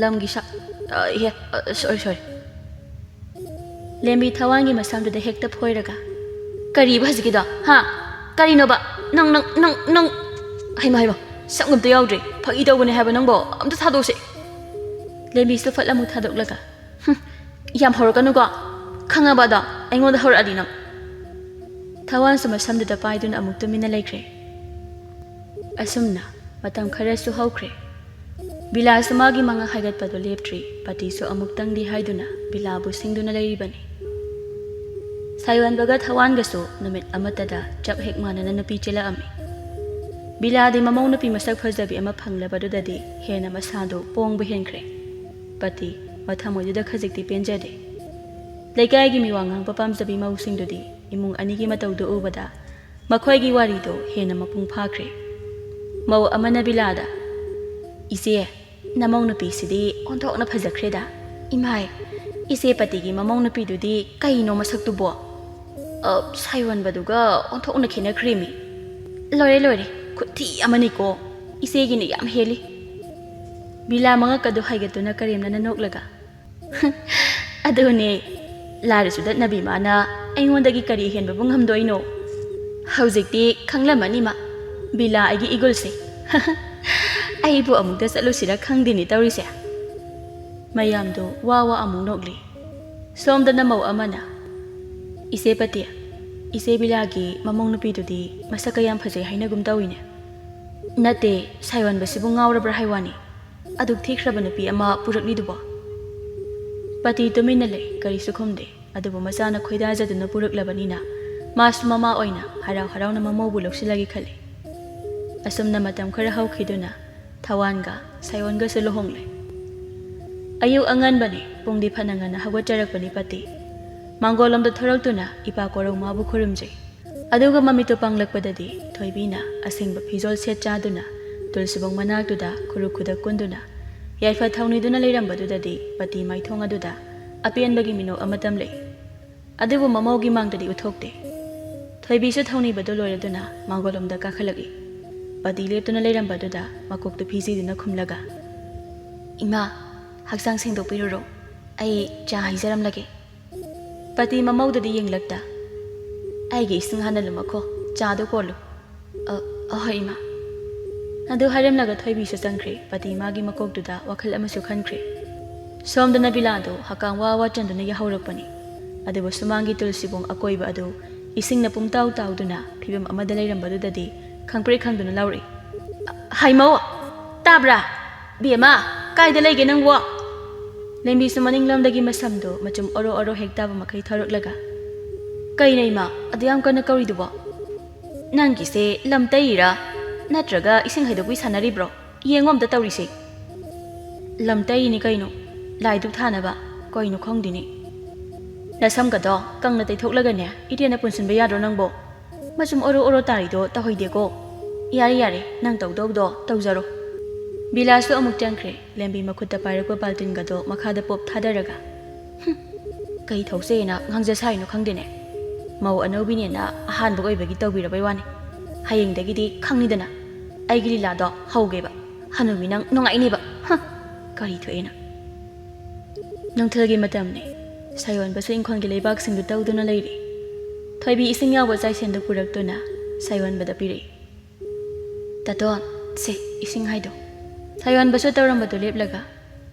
ꯂꯝꯒꯤ ꯁꯥ-, ꯑ, ꯏꯍꯦ, ꯑ, ꯁꯣꯔꯤ, ꯁꯣꯔꯤ꯫ ꯂꯦꯝꯕꯤ ꯊꯋꯥꯟꯒꯤ ꯃꯁꯝꯗꯨꯗ ꯍꯦꯛꯇ ꯐꯣꯏꯔꯒ, "ꯀꯔꯤꯕ ꯍꯧꯖꯤꯛꯀꯤꯗꯣ? ꯍꯥ? ꯀꯔꯤꯅꯣꯕ? ꯅꯪ, ꯅꯪ, ꯅꯪ, ꯅꯪ!" ꯍꯩꯃ, ꯍꯩꯃ, ꯁꯛ ꯑꯝꯇ ꯌꯥꯎꯗ꯭ꯔꯦ꯫ ꯐꯥꯒꯤ ꯇꯧꯕꯅꯦ ꯍꯥꯏꯕ ꯅꯪꯕꯣ꯫ ꯑꯝꯇ ꯊꯥꯗꯣꯛꯁꯦ꯫ ꯂꯦꯝꯕꯤꯁꯨ ꯐꯠ ꯑꯃꯨꯛ ꯊꯥꯗꯣꯛꯂꯒ, "ꯍꯨꯝ, ꯌꯥꯝ ꯍꯧꯔꯛꯀꯅꯨꯀꯣ꯫ ꯈꯪꯉꯕ ꯑꯗꯣ? ꯑꯩꯉꯣꯟꯗ ꯍꯧꯔꯛꯑꯗꯤ ꯅꯪ!" ꯊꯋꯥꯟꯁꯨ ꯃꯁꯝꯗꯨꯗ ꯄꯥꯏꯗꯨꯅ ꯑꯃꯨꯛ ꯇꯨꯃꯤꯟꯅ ꯂꯩꯈ꯭ꯔꯦ꯫ ꯑꯁꯨꯝꯅ ꯃꯇꯝ ꯈꯔꯁꯨ ꯍꯧꯈ꯭ꯔꯦ꯫ ꯕꯤꯂꯥꯁꯨ ꯃꯥꯒꯤ ꯃꯉꯛ ꯍꯥꯏꯒꯠꯄꯗꯨ ꯂꯦꯞꯇ꯭ꯔꯤ꯫ ꯄꯇꯤꯁꯨ ꯑꯃꯨꯛꯇꯪꯗꯤ ꯍꯥꯏꯗꯨꯅ ꯕꯤꯂꯥꯕꯨ ꯁꯤꯡꯗꯨꯅ ꯂꯩꯔꯤꯕꯅꯤ꯫ ꯁꯥꯌꯣꯟꯕꯒ ꯊꯋꯥꯟꯒꯁꯨ ꯅꯨꯃꯤꯠ ꯑꯃꯠꯇꯗ ꯆꯞ ꯍꯦꯛ ꯃꯥꯟꯅꯅ ꯅꯨꯄꯤ ꯆꯦꯜꯂꯛꯑꯝꯃꯤ꯫ ꯕꯤꯂꯥꯗꯤ ꯃꯃꯧ ꯅꯨꯄꯤ ꯃꯁꯛ ꯐꯖꯕꯤ ꯑꯃ ꯐꯪꯂꯕꯗꯨꯗꯗꯤ ꯍꯦꯟꯅ ꯃꯁꯥꯗꯨ ꯄꯣꯡꯕ ꯍꯦꯟꯈ꯭ꯔꯦ꯫ ꯄꯇꯤ ꯃꯊꯃꯣꯏꯗꯨꯗ ꯈꯖꯤꯛꯇꯤ ꯄꯦꯟꯖꯗꯦ꯫ ꯂꯩꯀꯥꯏꯒꯤ ꯃꯤꯋꯥ ꯉꯥꯡꯕ ꯄꯥꯝꯖꯕꯤ ꯃꯧꯁꯤꯡꯗꯨꯗꯤ ꯏꯃꯨꯡ ꯑꯅꯤꯒꯤ ꯃꯇꯧꯗꯨ ꯎꯕꯗ ꯃꯈꯣꯏꯒꯤ ꯋꯥꯔꯤꯗꯨ ꯍꯦꯟꯅ ꯃꯄꯨꯡ ꯐꯥꯈ꯭ꯔꯦ꯫ ꯃꯧ ꯑꯃꯅ ꯕꯤꯂꯥꯗ, "ꯏꯆꯦ, ꯅꯃꯧ ꯅꯨꯄꯤꯁꯤꯗꯤ ꯑꯣꯟꯊꯣꯛꯅ ꯐꯖꯈ꯭ꯔꯦꯗ꯫ ꯏꯃꯥꯏ, ꯏꯆꯦ ꯄꯇꯤꯒꯤ ꯃꯃꯧ ꯅꯨꯄꯤꯗꯨꯗꯤ ꯀꯩꯅꯣ ꯃꯁꯛꯇꯨꯕꯣ? ꯑ, ꯁꯥꯌꯣꯟꯕꯗꯨꯒ ꯑꯣꯟꯊꯣꯛꯅ ꯈꯦꯠꯅꯈ꯭ꯔꯦꯃꯤ꯫ ꯂꯣꯏꯔꯦ, ꯂꯣꯏꯔꯦ, ꯈꯨꯊꯤ ꯑꯃꯅꯤꯀꯣ꯫ ꯏꯆꯦꯒꯤꯅ ꯌꯥꯝ ꯍꯦꯜꯂꯤ꯫" ꯕꯤꯂꯥ ꯃꯉꯛꯀꯗꯨ ꯍꯥꯏꯒꯠꯇꯨꯅ ꯀꯔꯦꯝꯅꯅ ꯅꯣꯛꯂꯒ, "ꯑꯗꯨꯅꯦ, ꯂꯥꯏꯔꯁꯨ ꯗꯠꯅꯕꯤ ꯃꯥꯅ ꯑꯩꯉꯣꯟꯗꯒꯤ ꯀꯔꯤ ꯍꯦꯟꯕꯕꯨ ꯉꯝꯗꯣꯏꯅꯣ? ꯍꯧꯖꯤꯛꯇꯤ ꯈꯪꯂꯝꯃꯅꯤ ꯃꯥ, ꯕꯤꯂꯥ ꯑꯩꯒꯤ ꯏꯒꯨꯜꯁꯦ꯫ ꯑꯩꯕꯨ ꯑꯃꯨꯛꯇ ꯆꯠꯂꯨꯁꯤꯔ ꯈꯪꯗꯦꯅꯦ ꯇꯧꯔꯤꯁꯦ꯫" ꯃꯌꯥꯝꯗꯣ ꯋꯥ ꯋꯥ ꯑꯃꯨꯛ ꯅꯣꯛꯂꯤ꯫ ꯁꯣꯝꯗꯅ ꯃꯧ ꯑꯃꯅ, "ꯏꯆꯦ ꯄꯇꯤ, ꯏꯆꯦ ꯕꯤꯂꯥꯒꯤ ꯃꯃꯧ ꯅꯨꯄꯤꯗꯨꯗꯤ ꯃꯁꯛꯀ ꯌꯥꯝ ꯐꯖꯩ ꯍꯥꯏꯅꯒꯨꯝ ꯇꯧꯏꯅꯦ꯫ ꯅꯠꯇꯦ, ꯁꯥꯌꯣꯟꯕꯁꯤꯕꯨ ꯉꯥꯎꯔꯕ꯭ꯔꯥ ꯍꯥꯏ ꯋꯥꯅꯤ꯫ ꯑꯗꯨꯛ ꯊꯤꯈ꯭ꯔꯕ ꯅꯨꯄꯤ ꯑꯃ ꯄꯨꯔꯛꯂꯤꯗꯨꯕꯣ?" ꯄꯇꯤ ꯇꯨꯃꯤꯟꯅ ꯂꯩ, ꯀꯔꯤꯁꯨ ꯈꯨꯝꯗꯦ꯫ ꯑꯗꯨꯕꯨ ꯃꯆꯥꯅ ꯈꯣꯏꯗꯥꯖꯗꯨꯅ ꯄꯨꯔꯛꯂꯕꯅꯤꯅ ꯃꯥꯁꯨ ꯃꯃꯥ ꯑꯣꯏꯅ ꯍꯔꯥꯎ ꯍꯔꯥꯎꯅ ꯃꯃꯧꯕꯨ ꯂꯧꯁꯤꯜꯂꯒꯦ ꯈꯜꯂꯤ꯫ ꯑꯁꯨꯝꯅ ꯃꯇꯝ ꯈꯔ ꯍꯧꯈꯤꯗꯨꯅ ꯊꯋꯥꯟꯒ ꯁꯥꯌꯣꯟꯒꯁꯨ ꯂꯨꯍꯣꯡꯂꯦ꯫ ꯑꯌꯨꯛ ꯑꯉꯟꯕꯅꯤ, ꯄꯨꯡꯗꯤ ꯐꯅ ꯉꯟꯅ ꯍꯧꯒꯠꯆꯔꯛꯄꯅꯤ ꯄꯇꯤ꯫ ꯃꯥꯡꯒꯣꯜꯂꯣꯝꯗ ꯊꯣꯔꯛꯇꯨꯅ ꯏꯄꯥ ꯀꯣꯔꯧꯃꯥꯕꯨ ꯈꯨꯔꯨꯝꯖꯩ꯫ ꯑꯗꯨꯒ ꯃꯃꯤꯠꯇꯨ ꯄꯥꯡꯂꯛꯄꯗꯗꯤ ꯊꯣꯏꯕꯤꯅ ꯑꯁꯦꯡꯕ ꯐꯤꯖꯣꯜ ꯁꯦꯠ ꯆꯥꯗꯨꯅ ꯇꯨꯜꯁꯤꯕꯣꯡ ꯃꯅꯥꯛꯇꯨꯗ ꯈꯨꯔꯨ ꯈꯨꯗꯛ ꯀꯨꯟꯗꯨꯅ ꯌꯥꯏꯐ ꯊꯧꯅꯤꯗꯨꯅ ꯂꯩꯔꯝꯕꯗꯨꯗꯗꯤ ꯄꯇꯤ ꯃꯥꯏꯊꯣꯡ ꯑꯗꯨꯗ ꯑꯄꯦꯟꯕꯒꯤ ꯃꯤꯅꯣꯛ ꯑꯃ ꯇꯝꯂꯛꯏ꯫ ꯑꯗꯨꯕꯨ ꯃꯃꯧꯒꯤ ꯃꯥꯡꯗꯗꯤ ꯎꯠꯊꯣꯛꯇꯦ꯫ ꯊꯣꯏꯕꯤꯁꯨ ꯊꯧꯅꯤꯕꯗꯨ ꯂꯣꯏꯔꯗꯨꯅ ꯃꯥꯡꯒꯣꯜꯂꯣꯝꯗ ꯀꯥꯈꯠꯂꯛꯏ꯫ ꯄꯇꯤ ꯂꯦꯞꯇꯨꯅ ꯂꯩꯔꯝꯕꯗꯨꯗ ꯃꯀꯣꯛꯇꯨ ꯐꯤꯖꯤꯗꯨꯅ ꯈꯨꯝꯂꯒ, "ꯏꯃꯥ, ꯍꯛꯆꯥꯡ ꯁꯦꯡꯗꯣꯛꯄꯤꯔꯨꯔꯣ꯫ ꯑꯩ ꯆꯥ ꯍꯩꯖꯔꯝꯂꯒꯦ꯫" ꯄꯇꯤ ꯃꯃꯧꯗꯗꯤ ꯌꯦꯡꯂꯛꯇ, "ꯑꯩꯒꯤ ꯏꯁꯤꯡ ꯍꯥꯟꯅ ꯂꯨꯝꯃꯛꯈꯣ, ꯆꯥꯗꯨ ꯀꯣꯜꯂꯨ꯫" "ꯑ, ꯑꯍꯣꯏ ꯏꯃꯥ꯫" ꯑꯗꯨ ꯍꯥꯏꯔꯝꯂꯒ ꯊꯣꯏꯕꯤꯁꯨ ꯆꯪꯈ꯭ꯔꯦ꯫ ꯄꯇꯤ ꯃꯥꯒꯤ ꯃꯀꯣꯛꯇꯨꯗ ꯋꯥꯈꯜ ꯑꯃꯁꯨ ꯈꯟꯈ꯭ꯔꯦ꯫ ꯁꯣꯝꯗꯅ ꯕꯤꯂꯥꯗꯨ ꯍꯀꯥꯝ ꯋꯥ ꯋꯥ ꯆꯟꯗꯨꯅ ꯌꯥꯍꯧꯔꯛꯄꯅꯤ꯫ ꯑꯗꯨꯕꯨ ꯁꯨꯃꯥꯡꯒꯤ ꯇꯨꯜꯁꯤꯕꯣꯡ ꯑꯀꯣꯏꯕ ꯑꯗꯨ ꯏꯁꯤꯡꯅ ꯄꯨꯝꯇꯥꯎ ꯇꯥꯎꯗꯨꯅ ꯐꯤꯕꯝ ꯑꯃꯗ ꯂꯩꯔꯝꯕꯗꯨꯗꯗꯤ ꯈꯪꯄ꯭ꯔꯦꯛ ꯈꯪꯗꯨꯅ ꯂꯥꯎꯔꯛꯏ, "ꯍꯩꯃꯧ! ꯇꯥꯕ꯭ꯔꯥ? ꯕꯦꯝꯃ, ꯀꯥꯏꯗ ꯂꯩꯒꯦ ꯅꯪꯕꯣ?" ꯂꯦꯝꯕꯤꯁꯨ ꯃꯅꯤꯡꯂꯣꯝꯗꯒꯤ ꯃꯁꯝꯗꯨ ꯃꯆꯨꯝ ꯑꯣꯔꯣ ꯑꯣꯔꯣ ꯍꯦꯛ ꯇꯥꯕ ꯃꯈꯩ ꯊꯧꯔꯛꯂꯒ, "ꯀꯩꯅꯣ ꯏꯃꯥ, ꯑꯗꯨ ꯌꯥꯝ ꯀꯟꯅ ꯀꯧꯔꯤꯗꯨꯕꯣ? ꯅꯪꯒꯤꯁꯦ ꯂꯝ ꯇꯩꯔꯤꯔꯥ? ꯅꯠꯇ꯭ꯔꯒ ꯏꯁꯤꯡ ꯍꯩꯗꯣꯛꯄꯤ ꯁꯥꯟꯅꯔꯤꯕ꯭ꯔꯣ? ꯌꯦꯡꯉꯣ ꯑꯝꯇ ꯇꯧꯔꯤꯁꯦ꯫" "ꯂꯝ ꯇꯩꯔꯤꯅꯤ ꯀꯩꯅꯣ, ꯂꯥꯏ ꯙꯨꯛ ꯊꯥꯅꯕ꯫ ꯀꯩꯅꯣ ꯈꯪꯗꯦꯅꯦ꯫" "ꯅꯁꯝꯒꯗꯣ ꯀꯪꯅ ꯇꯩꯊꯣꯛꯂꯒꯅꯦ, ꯏꯔꯦꯟꯅ ꯄꯨꯟꯁꯤꯟꯕ ꯌꯥꯗ꯭ꯔꯣ ꯅꯪꯕꯣ? ꯃꯆꯨꯝ ꯑꯣꯔꯣ ꯑꯣꯔꯣ ꯇꯥꯔꯤꯗꯣ ꯇꯧꯍꯩꯗꯦꯀꯣ꯫ ꯌꯥꯔꯦ ꯌꯥꯔꯦ, ꯅꯪ ꯇꯧꯗꯧꯗꯣ ꯇꯧꯖꯔꯣ꯫" ꯕꯤꯂꯥꯁꯨ ꯑꯃꯨꯛ ꯆꯪꯈ꯭ꯔꯦ꯫ ꯂꯦꯝꯕꯤ ꯃꯈꯨꯠꯇ ꯄꯥꯏꯔꯛꯄ ꯕꯥꯜꯇꯤꯟꯒꯗꯣ ꯃꯈꯥꯗ ꯄꯣꯞ ꯊꯥꯗꯔꯒ, "ꯍꯨꯝ, ꯀꯩ ꯊꯧꯁꯦꯅ ꯉꯥꯡꯖ ꯁꯥꯏꯅꯣ ꯈꯪꯗꯦꯅꯦ꯫ ꯃꯧ ꯑꯅꯧꯕꯤꯅꯦꯅ ꯑꯍꯥꯟꯕ ꯑꯣꯏꯕꯒꯤ ꯇꯧꯕꯤꯔꯕꯩ ꯋꯥꯅꯤ꯫ ꯍꯌꯦꯡꯗꯒꯤꯗꯤ ꯈꯪꯅꯤꯗꯅ ꯑꯩꯒꯤ ꯂꯤꯂꯥꯗꯣ ꯍꯧꯒꯦꯕ꯫ ꯍꯅꯨꯕꯤ ꯅꯪ ꯅꯨꯡꯉꯥꯏꯅꯦꯕ꯫ ꯍ, ꯀꯔꯤ ꯊꯣꯛꯑꯦꯅ?" ꯅꯨꯡꯊꯤꯜꯒꯤ ꯃꯇꯝꯅꯤ꯫ ꯁꯥꯌꯣꯟꯕꯁꯨ ꯏꯪꯈꯣꯜꯒꯤ ꯂꯩꯕꯥꯛꯁꯤꯡꯗꯨ ꯇꯧꯗꯨꯅ ꯂꯩꯔꯤ꯫ ꯊꯣꯏꯕꯤ ꯏꯁꯤꯡ ꯌꯥꯎꯕ ꯆꯥꯏꯁꯦꯟꯗꯨ ꯄꯨꯔꯛꯇꯨꯅ ꯁꯥꯌꯣꯟꯕꯗ ꯄꯤꯔꯛꯏ꯫ "ꯇꯥꯇꯣꯟ, ꯁꯦ, ꯏꯁꯤꯡ ꯍꯥꯏꯗꯣ꯫" ꯁꯥꯌꯣꯟꯕꯁꯨ ꯇꯧꯔꯝꯕꯗꯨ ꯂꯦꯞꯂꯒ,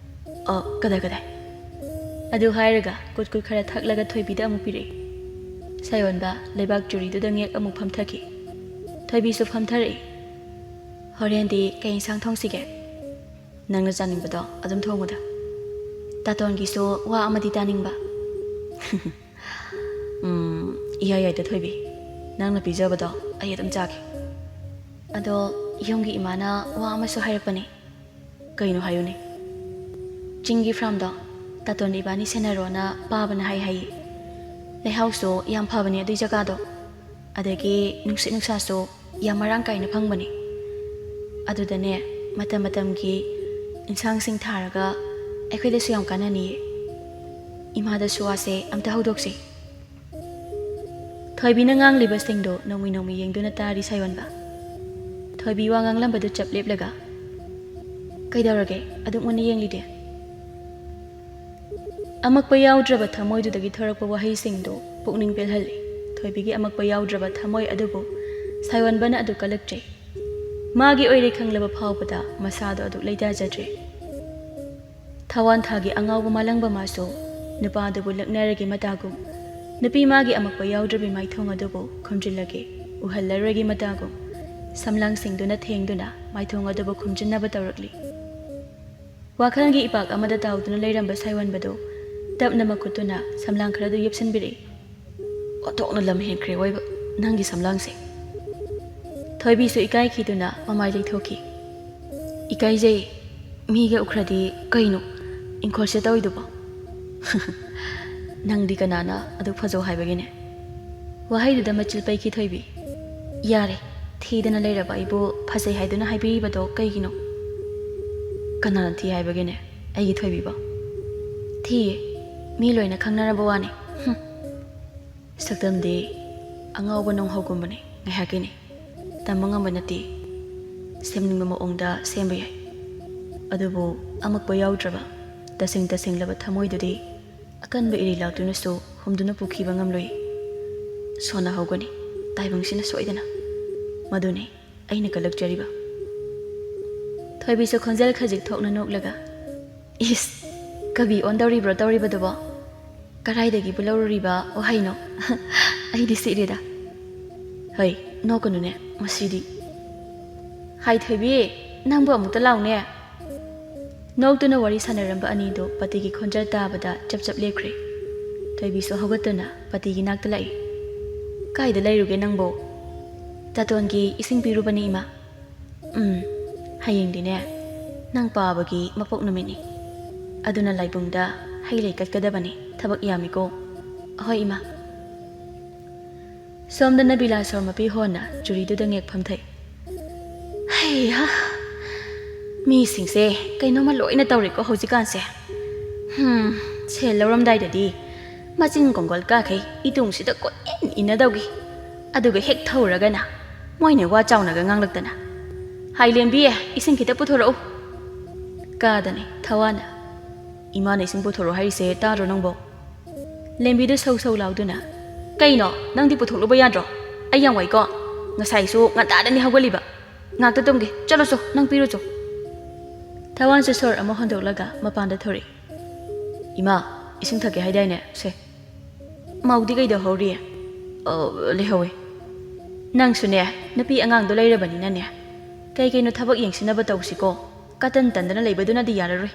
"ꯑ, ꯀꯗꯥꯏ, ꯀꯗꯥꯏ?" ꯑꯗꯨ ꯍꯥꯏꯔꯒ ꯀꯨꯠ ꯀꯨꯠ ꯈꯔ ꯊꯛꯂꯒ ꯊꯣꯏꯕꯤꯗ ꯑꯃꯨꯛ ꯄꯤꯔꯛꯏ꯫ ꯁꯥꯌꯣꯟꯕ ꯂꯩꯕꯥꯛ ꯆꯨꯔꯤꯗꯨꯗ ꯉꯦꯛ ꯑꯃꯨꯛ ꯐꯝꯊꯈꯤ꯫ ꯊꯣꯏꯕꯤꯁꯨ ꯐꯝꯊꯔꯛꯏ꯫ "ꯍꯣꯔꯦꯟꯗꯤ ꯀꯩ ꯏꯟꯁꯥꯡ ꯊꯣꯡꯁꯤꯒꯦ?" "ꯅꯪꯅ ꯆꯥꯅꯤꯡꯕꯗꯣ ꯑꯗꯨꯝ ꯊꯣꯡꯉꯨꯗ꯫ ꯇꯥꯇꯣꯟꯒꯤꯁꯨ ꯋꯥ ꯑꯃꯗꯤ ꯇꯥꯅꯤꯡꯕ꯫" "ꯎꯝ, ꯏꯌꯥ ꯌꯥꯏꯗ ꯊꯣꯏꯕꯤ, ꯅꯪꯅ ꯄꯤꯖꯕꯗꯣ ꯑꯩ ꯑꯗꯨꯝ ꯆꯥꯒꯦ꯫ ꯑꯗꯣ ꯌꯨꯝꯒꯤ ꯏꯃꯥꯅ ꯋꯥ ꯑꯃꯁꯨ ꯍꯥꯏꯔꯛꯄꯅꯦ꯫" "ꯀꯩꯅꯣ ꯍꯥꯏꯌꯨꯅꯦ?" ꯆꯤꯡꯒꯤ ꯐꯥꯔꯝꯗꯣ ꯇꯥꯇꯣꯟ ꯏꯕꯥꯅꯤ ꯁꯦꯟꯅꯔꯣꯅ ꯄꯥꯕꯅ ꯍꯥꯏ ꯍꯥꯏꯌꯦ꯫ ꯂꯩꯍꯥꯎꯁꯨ ꯌꯥꯝ ꯐꯕꯅꯦ ꯑꯗꯨꯏ ꯖꯒꯥꯗꯣ꯫ ꯑꯗꯒꯤ ꯅꯨꯡꯁꯤꯠ ꯅꯨꯡꯁꯥꯁꯨ ꯌꯥꯝ ꯃꯔꯥꯡ ꯀꯥꯏꯅ ꯐꯪꯕꯅꯦ꯫ ꯑꯗꯨꯗꯅꯦ, ꯃꯇꯝ ꯃꯇꯝꯒꯤ ꯏꯟꯁꯥꯡꯁꯤꯡ ꯊꯥꯔꯒ ꯑꯩꯈꯣꯏꯗꯁꯨ ꯌꯥꯝ ꯀꯥꯟꯅꯅꯤꯌꯦ꯫ ꯏꯃꯥꯗꯁꯨ ꯋꯥꯁꯦ ꯑꯝꯇ ꯍꯧꯗꯣꯛꯁꯤ꯫ ꯊꯣꯏꯕꯤꯅ ꯉꯥꯡꯂꯤꯕꯁꯤꯡꯗꯣ ꯅꯣꯡꯃꯩ ꯅꯣꯡꯃꯩ ꯌꯦꯡꯗꯨꯅ ꯇꯥꯔꯤ ꯁꯥꯌꯣꯟꯕ꯫ ꯊꯣꯏꯕꯤ ꯋꯥ ꯉꯥꯡꯂꯝꯕꯗꯨ ꯆꯞ ꯂꯦꯞꯂꯒ, "ꯀꯩꯗꯧꯔꯒꯦ ꯑꯗꯨꯛ ꯃꯨꯟꯅ ꯌꯦꯡꯂꯤꯗꯤ?" ꯑꯃꯛꯄ ꯌꯥꯎꯗ꯭ꯔꯕ ꯊꯃꯣꯏꯗꯨꯗꯒꯤ ꯊꯣꯔꯛꯄ ꯋꯥꯍꯩꯁꯤꯡꯗꯨ ꯄꯨꯛꯅꯤꯡ ꯄꯦꯜꯍꯜꯂꯤ꯫ ꯊꯣꯏꯕꯤꯒꯤ ꯑꯃꯛꯄ ꯌꯥꯎꯗ꯭ꯔꯕ ꯊꯃꯣꯏ ꯑꯗꯨꯕꯨ ꯁꯥꯌꯣꯟꯕꯅ ꯑꯗꯨ ꯀꯜꯂꯛꯆꯩ꯫ ꯃꯥꯒꯤ ꯑꯣꯏꯔꯦ ꯈꯪꯂꯕ ꯐꯥꯎꯕꯗ ꯃꯁꯥꯗꯣ ꯑꯗꯨꯛ ꯂꯩꯇꯥꯖꯗ꯭ꯔꯦ꯫ ꯊꯋꯥꯟ ꯊꯥꯒꯤ ꯑꯉꯥꯎꯕ ꯃꯥꯂꯪꯕ ꯃꯥꯁꯨ ꯅꯨꯄꯥꯗꯨꯕꯨ ꯂꯛꯅꯔꯒꯦ ꯃꯇꯥꯒꯨꯝ, ꯅꯨꯄꯤ ꯃꯥꯒꯤ ꯑꯃꯛꯄ ꯌꯥꯎꯗ꯭ꯔꯕꯤ ꯃꯥꯏꯊꯣꯡ ꯑꯗꯨꯕꯨ ꯈꯨꯝꯖꯤꯜꯂꯒꯦ ꯎꯍꯜꯂꯔꯣꯏꯒꯦ ꯃꯇꯥꯒꯨꯝ, ꯁꯝꯂꯥꯡꯁꯤꯡꯗꯨꯅ ꯊꯦꯡꯗꯨꯅ ꯃꯥꯏꯊꯣꯡ ꯑꯗꯨꯕꯨ ꯈꯨꯝꯖꯤꯟꯅꯕ ꯇꯧꯔꯛꯂꯤ꯫ ꯋꯥꯈꯜꯒꯤ ꯏꯄꯥꯛ ꯑꯃꯗ ꯇꯥꯎꯗꯨꯅ ꯂꯩꯔꯝꯕ ꯁꯥꯌꯣꯟꯕꯗꯨ ꯇꯞꯅ ꯃꯈꯨꯠꯇꯨꯅ ꯁꯝꯂꯥꯡ ꯈꯔꯗꯨ ꯌꯦꯞꯁꯤꯟꯕꯤꯔꯛꯏ꯫ "ꯑꯣꯟꯊꯣꯛꯅ ꯂꯝ ꯍꯦꯟꯈ꯭ꯔꯦ ꯑꯣꯏꯕ ꯅꯪꯒꯤ ꯁꯝꯂꯥꯡꯁꯦ꯫" ꯊꯣꯏꯕꯤꯁꯨ ꯏꯀꯥꯏꯈꯤꯗꯨꯅ ꯃꯃꯥꯏ ꯂꯩꯊꯣꯛꯈꯤ꯫ "ꯏꯀꯥꯏꯖꯩ, ꯃꯤꯒ ꯎꯈ꯭ꯔꯗꯤ ꯀꯩꯅꯣ ꯏꯪꯈꯣꯜꯁꯦ ꯇꯧꯔꯤꯗꯨꯕꯣ?" "ꯅꯪꯗꯤ ꯀꯅꯥꯅ ꯑꯗꯨꯛ ꯐꯖꯧ ꯍꯥꯏꯕꯒꯤꯅꯦ?" ꯋꯥꯍꯩꯗꯨꯗ ꯃꯆꯤꯜ ꯄꯩꯈꯤ ꯊꯣꯏꯕꯤ꯫ "ꯌꯥꯔꯦ, ꯊꯤꯗꯅ ꯂꯩꯔꯕ ꯑꯩꯕꯨ ꯐꯖꯩ ꯍꯥꯏꯗꯨꯅ ꯍꯥꯏꯕꯤꯔꯤꯕꯗꯣ ꯀꯩꯒꯤꯅꯣ?" "ꯀꯅꯥꯅ ꯊꯤ ꯍꯥꯏꯕꯒꯤꯅꯦ? ꯑꯩꯒꯤ ꯊꯣꯏꯕꯤꯕꯣ?" "ꯊꯤꯌꯦ, ꯃꯤ ꯂꯣꯏꯅ ꯈꯪꯅꯔꯕ ꯋꯥꯅꯤ꯫" "ꯍꯨꯝ, ꯁꯛꯇꯝꯗꯤ ꯑꯉꯥꯎꯕ ꯅꯣꯡꯍꯧꯒꯨꯝꯕꯅꯤ, ꯉꯥꯏꯍꯥꯛꯀꯤꯅꯤ꯫ ꯇꯝꯕ ꯉꯝꯕ ꯅꯠꯇꯦ꯫ ꯁꯦꯝꯅꯤꯡꯕ ꯃꯑꯣꯡꯗ ꯁꯦꯝꯕ ꯌꯥꯏ꯫ ꯑꯗꯨꯕꯨ ꯑꯃꯛꯄ ꯌꯥꯎꯗ꯭ꯔꯕ, ꯇꯁꯦꯡ ꯇꯁꯦꯡꯂꯕ ꯊꯃꯣꯏꯗꯨꯗꯤ ꯑꯀꯟꯕ ꯏꯔꯩ ꯂꯥꯛꯇꯨꯅꯁꯨ ꯍꯨꯝꯗꯨꯅ ꯄꯨꯈꯤꯕ ꯉꯝꯂꯣꯏ꯫ ꯁꯣꯟꯅꯍꯧꯒꯅꯤ ꯇꯥꯏꯕꯪꯁꯤꯅ ꯁꯣꯏꯗꯅ꯫ ꯃꯗꯨꯅꯤ ꯑꯩꯅ ꯀꯜꯂꯛꯆꯔꯤꯕ꯫" ꯊꯣꯏꯕꯤꯁꯨ ꯈꯣꯟꯖꯦꯜ ꯈꯖꯤꯛ ꯊꯣꯛꯅ ꯅꯣꯛꯂꯒ, "ꯏꯁ, ꯀꯕꯤ ꯑꯣꯟꯗꯧꯔꯤꯕ꯭ꯔꯣ ꯇꯧꯔꯤꯕꯗꯨꯕꯣ? ꯀꯔꯥꯏꯗꯒꯤꯕꯨ ꯂꯧꯔꯨꯔꯤꯕ ꯋꯥꯍꯩꯅꯣ? ꯑꯩꯗꯤ ꯁꯤꯔꯦꯗ꯫" "ꯍꯩ, ꯅꯣꯛꯀꯅꯨꯅꯦ, ꯃꯁꯤꯗꯤ꯫" "ꯍꯥꯏ ꯊꯣꯏꯕꯤ, ꯅꯪꯕꯨ ꯑꯃꯨꯛꯇ ꯂꯥꯎꯅꯦ꯫" ꯅꯣꯛꯇꯨꯅ ꯋꯥꯔꯤ ꯁꯥꯟꯅꯔꯝꯕ ꯑꯅꯤꯗꯨ ꯄꯇꯤꯒꯤ ꯈꯣꯟꯖꯦꯜ ꯇꯥꯕꯗ ꯆꯞ ꯆꯞ ꯂꯦꯞꯈ꯭ꯔꯦ꯫ ꯊꯣꯏꯕꯤꯁꯨ ꯍꯧꯒꯠꯇꯨꯅ ꯄꯇꯤꯒꯤ ꯅꯥꯛꯇ ꯂꯥꯛꯏ꯫ "ꯀꯥꯏꯗ ꯂꯩꯔꯨꯒꯦ ꯅꯪꯕꯨ?" "ꯇꯥꯇꯣꯟꯒꯤ ꯏꯁꯤꯡ ꯄꯤꯔꯨꯕꯅꯤ, ꯏꯃꯥ꯫" "ꯎꯝ, ꯍꯌꯦꯡꯗꯤꯅꯦ ꯅꯪ ꯄꯥꯕꯒꯤ ꯃꯄꯣꯛ ꯅꯨꯃꯤꯠꯅꯤ꯫ ꯑꯗꯨꯅ ꯂꯥꯏꯕꯨꯡꯗ ꯍꯩ ꯂꯩ ꯀꯠꯀꯗꯕꯅꯤ꯫ ꯊꯕꯛ ꯌꯥꯝꯃꯤꯀꯣ꯫ ꯑꯍꯣꯏ ꯏꯃꯥ꯫ ꯁꯣꯝꯗꯅ ꯕꯤꯂꯥꯁꯣꯔ ꯃꯄꯤ ꯍꯣꯟꯅ ꯆꯨꯔꯤꯗꯨꯗ ꯉꯦꯛ ꯐꯝꯊꯩ꯫ ꯍꯩꯍꯥ, ꯃꯤꯁꯤꯡꯁꯦ ꯀꯩꯅꯣꯝꯃ ꯂꯣꯏꯅ ꯇꯧꯔꯦꯀꯣ ꯍꯧꯖꯤꯛꯀꯥꯟꯁꯦ꯫ ꯍꯝ, ꯁꯦꯜ ꯂꯧꯔꯝꯗꯥꯏꯗꯗꯤ ꯃꯆꯤꯟ ꯀꯣꯡꯒꯣꯜ ꯀꯥꯈꯩ ꯏꯇꯨꯡꯁꯤꯗ ꯀꯣꯏꯏꯟ ꯏꯟꯅꯗꯧꯒꯤ꯫ ꯑꯗꯨꯒ ꯍꯦꯛ ꯊꯧꯔꯒꯅ ꯃꯣꯏꯅ ꯋꯥ ꯆꯥꯎꯅꯒ ꯉꯥꯡꯂꯛꯇꯅ, "ꯍꯥꯏ ꯂꯦꯝꯕꯤ, ꯏꯁꯤꯡ ꯈꯤꯇ ꯄꯨꯊꯣꯔꯛꯎ" ꯀꯥꯗꯅꯤ ꯊꯋꯥꯅ꯫ "ꯏꯃꯥꯅ ꯏꯁꯤꯡ ꯄꯨꯊꯣꯔꯛꯑꯣ ꯍꯥꯏꯔꯤꯁꯦ ꯇꯥꯗ꯭ꯔꯣ ꯅꯪꯕꯣ?" ꯂꯦꯝꯕꯤꯗꯨ ꯁꯧ ꯁꯧ ꯂꯥꯎꯗꯨꯅ, "ꯀꯩꯅꯣ, ꯅꯪꯗꯤ ꯄꯨꯊꯣꯛꯂꯨꯕ ꯌꯥꯗ꯭ꯔꯣ? ꯑꯩ ꯌꯥꯝ ꯋꯥꯏꯀꯣ꯫ ꯉꯁꯥꯏꯁꯨ ꯉꯟꯇꯥꯗꯅꯤ ꯍꯧꯒꯠꯂꯤꯕ꯫ ꯉꯥꯛꯇ ꯇꯨꯝꯒꯦ꯫ ꯆꯠꯂꯨꯆꯣ, ꯅꯪ ꯄꯤꯔꯨꯆꯣ꯫" ꯊꯋꯥꯟꯁꯨ ꯁꯣꯔ ꯑꯃ ꯍꯣꯟꯗꯣꯛꯂꯒ ꯃꯄꯥꯟꯗ ꯊꯣꯔꯛꯏ꯫ "ꯏꯃꯥ, ꯏꯁꯤꯡ ꯊꯛꯀꯦ ꯍꯥꯏꯗꯥꯏꯅꯦ? ꯁꯦ꯫" "ꯃꯧꯗꯤ ꯀꯩꯗꯧꯍꯧꯔꯤ?" "ꯑ, ꯂꯩꯍꯧꯋꯦ꯫" "ꯅꯪꯁꯨꯅꯦ, ꯅꯨꯄꯤ ꯑꯉꯥꯡꯗꯣ ꯂꯩꯔꯕꯅꯤꯅꯅꯦ, ꯀꯩ ꯀꯩꯅꯣ ꯊꯕꯛ ꯌꯦꯡꯁꯤꯟꯅꯕ ꯇꯧꯁꯤꯀꯣ꯫ ꯀꯇꯟ ꯇꯟꯗꯅ ꯂꯩꯕꯗꯨꯅꯗꯤ ꯌꯥꯔꯔꯣꯏ꯫"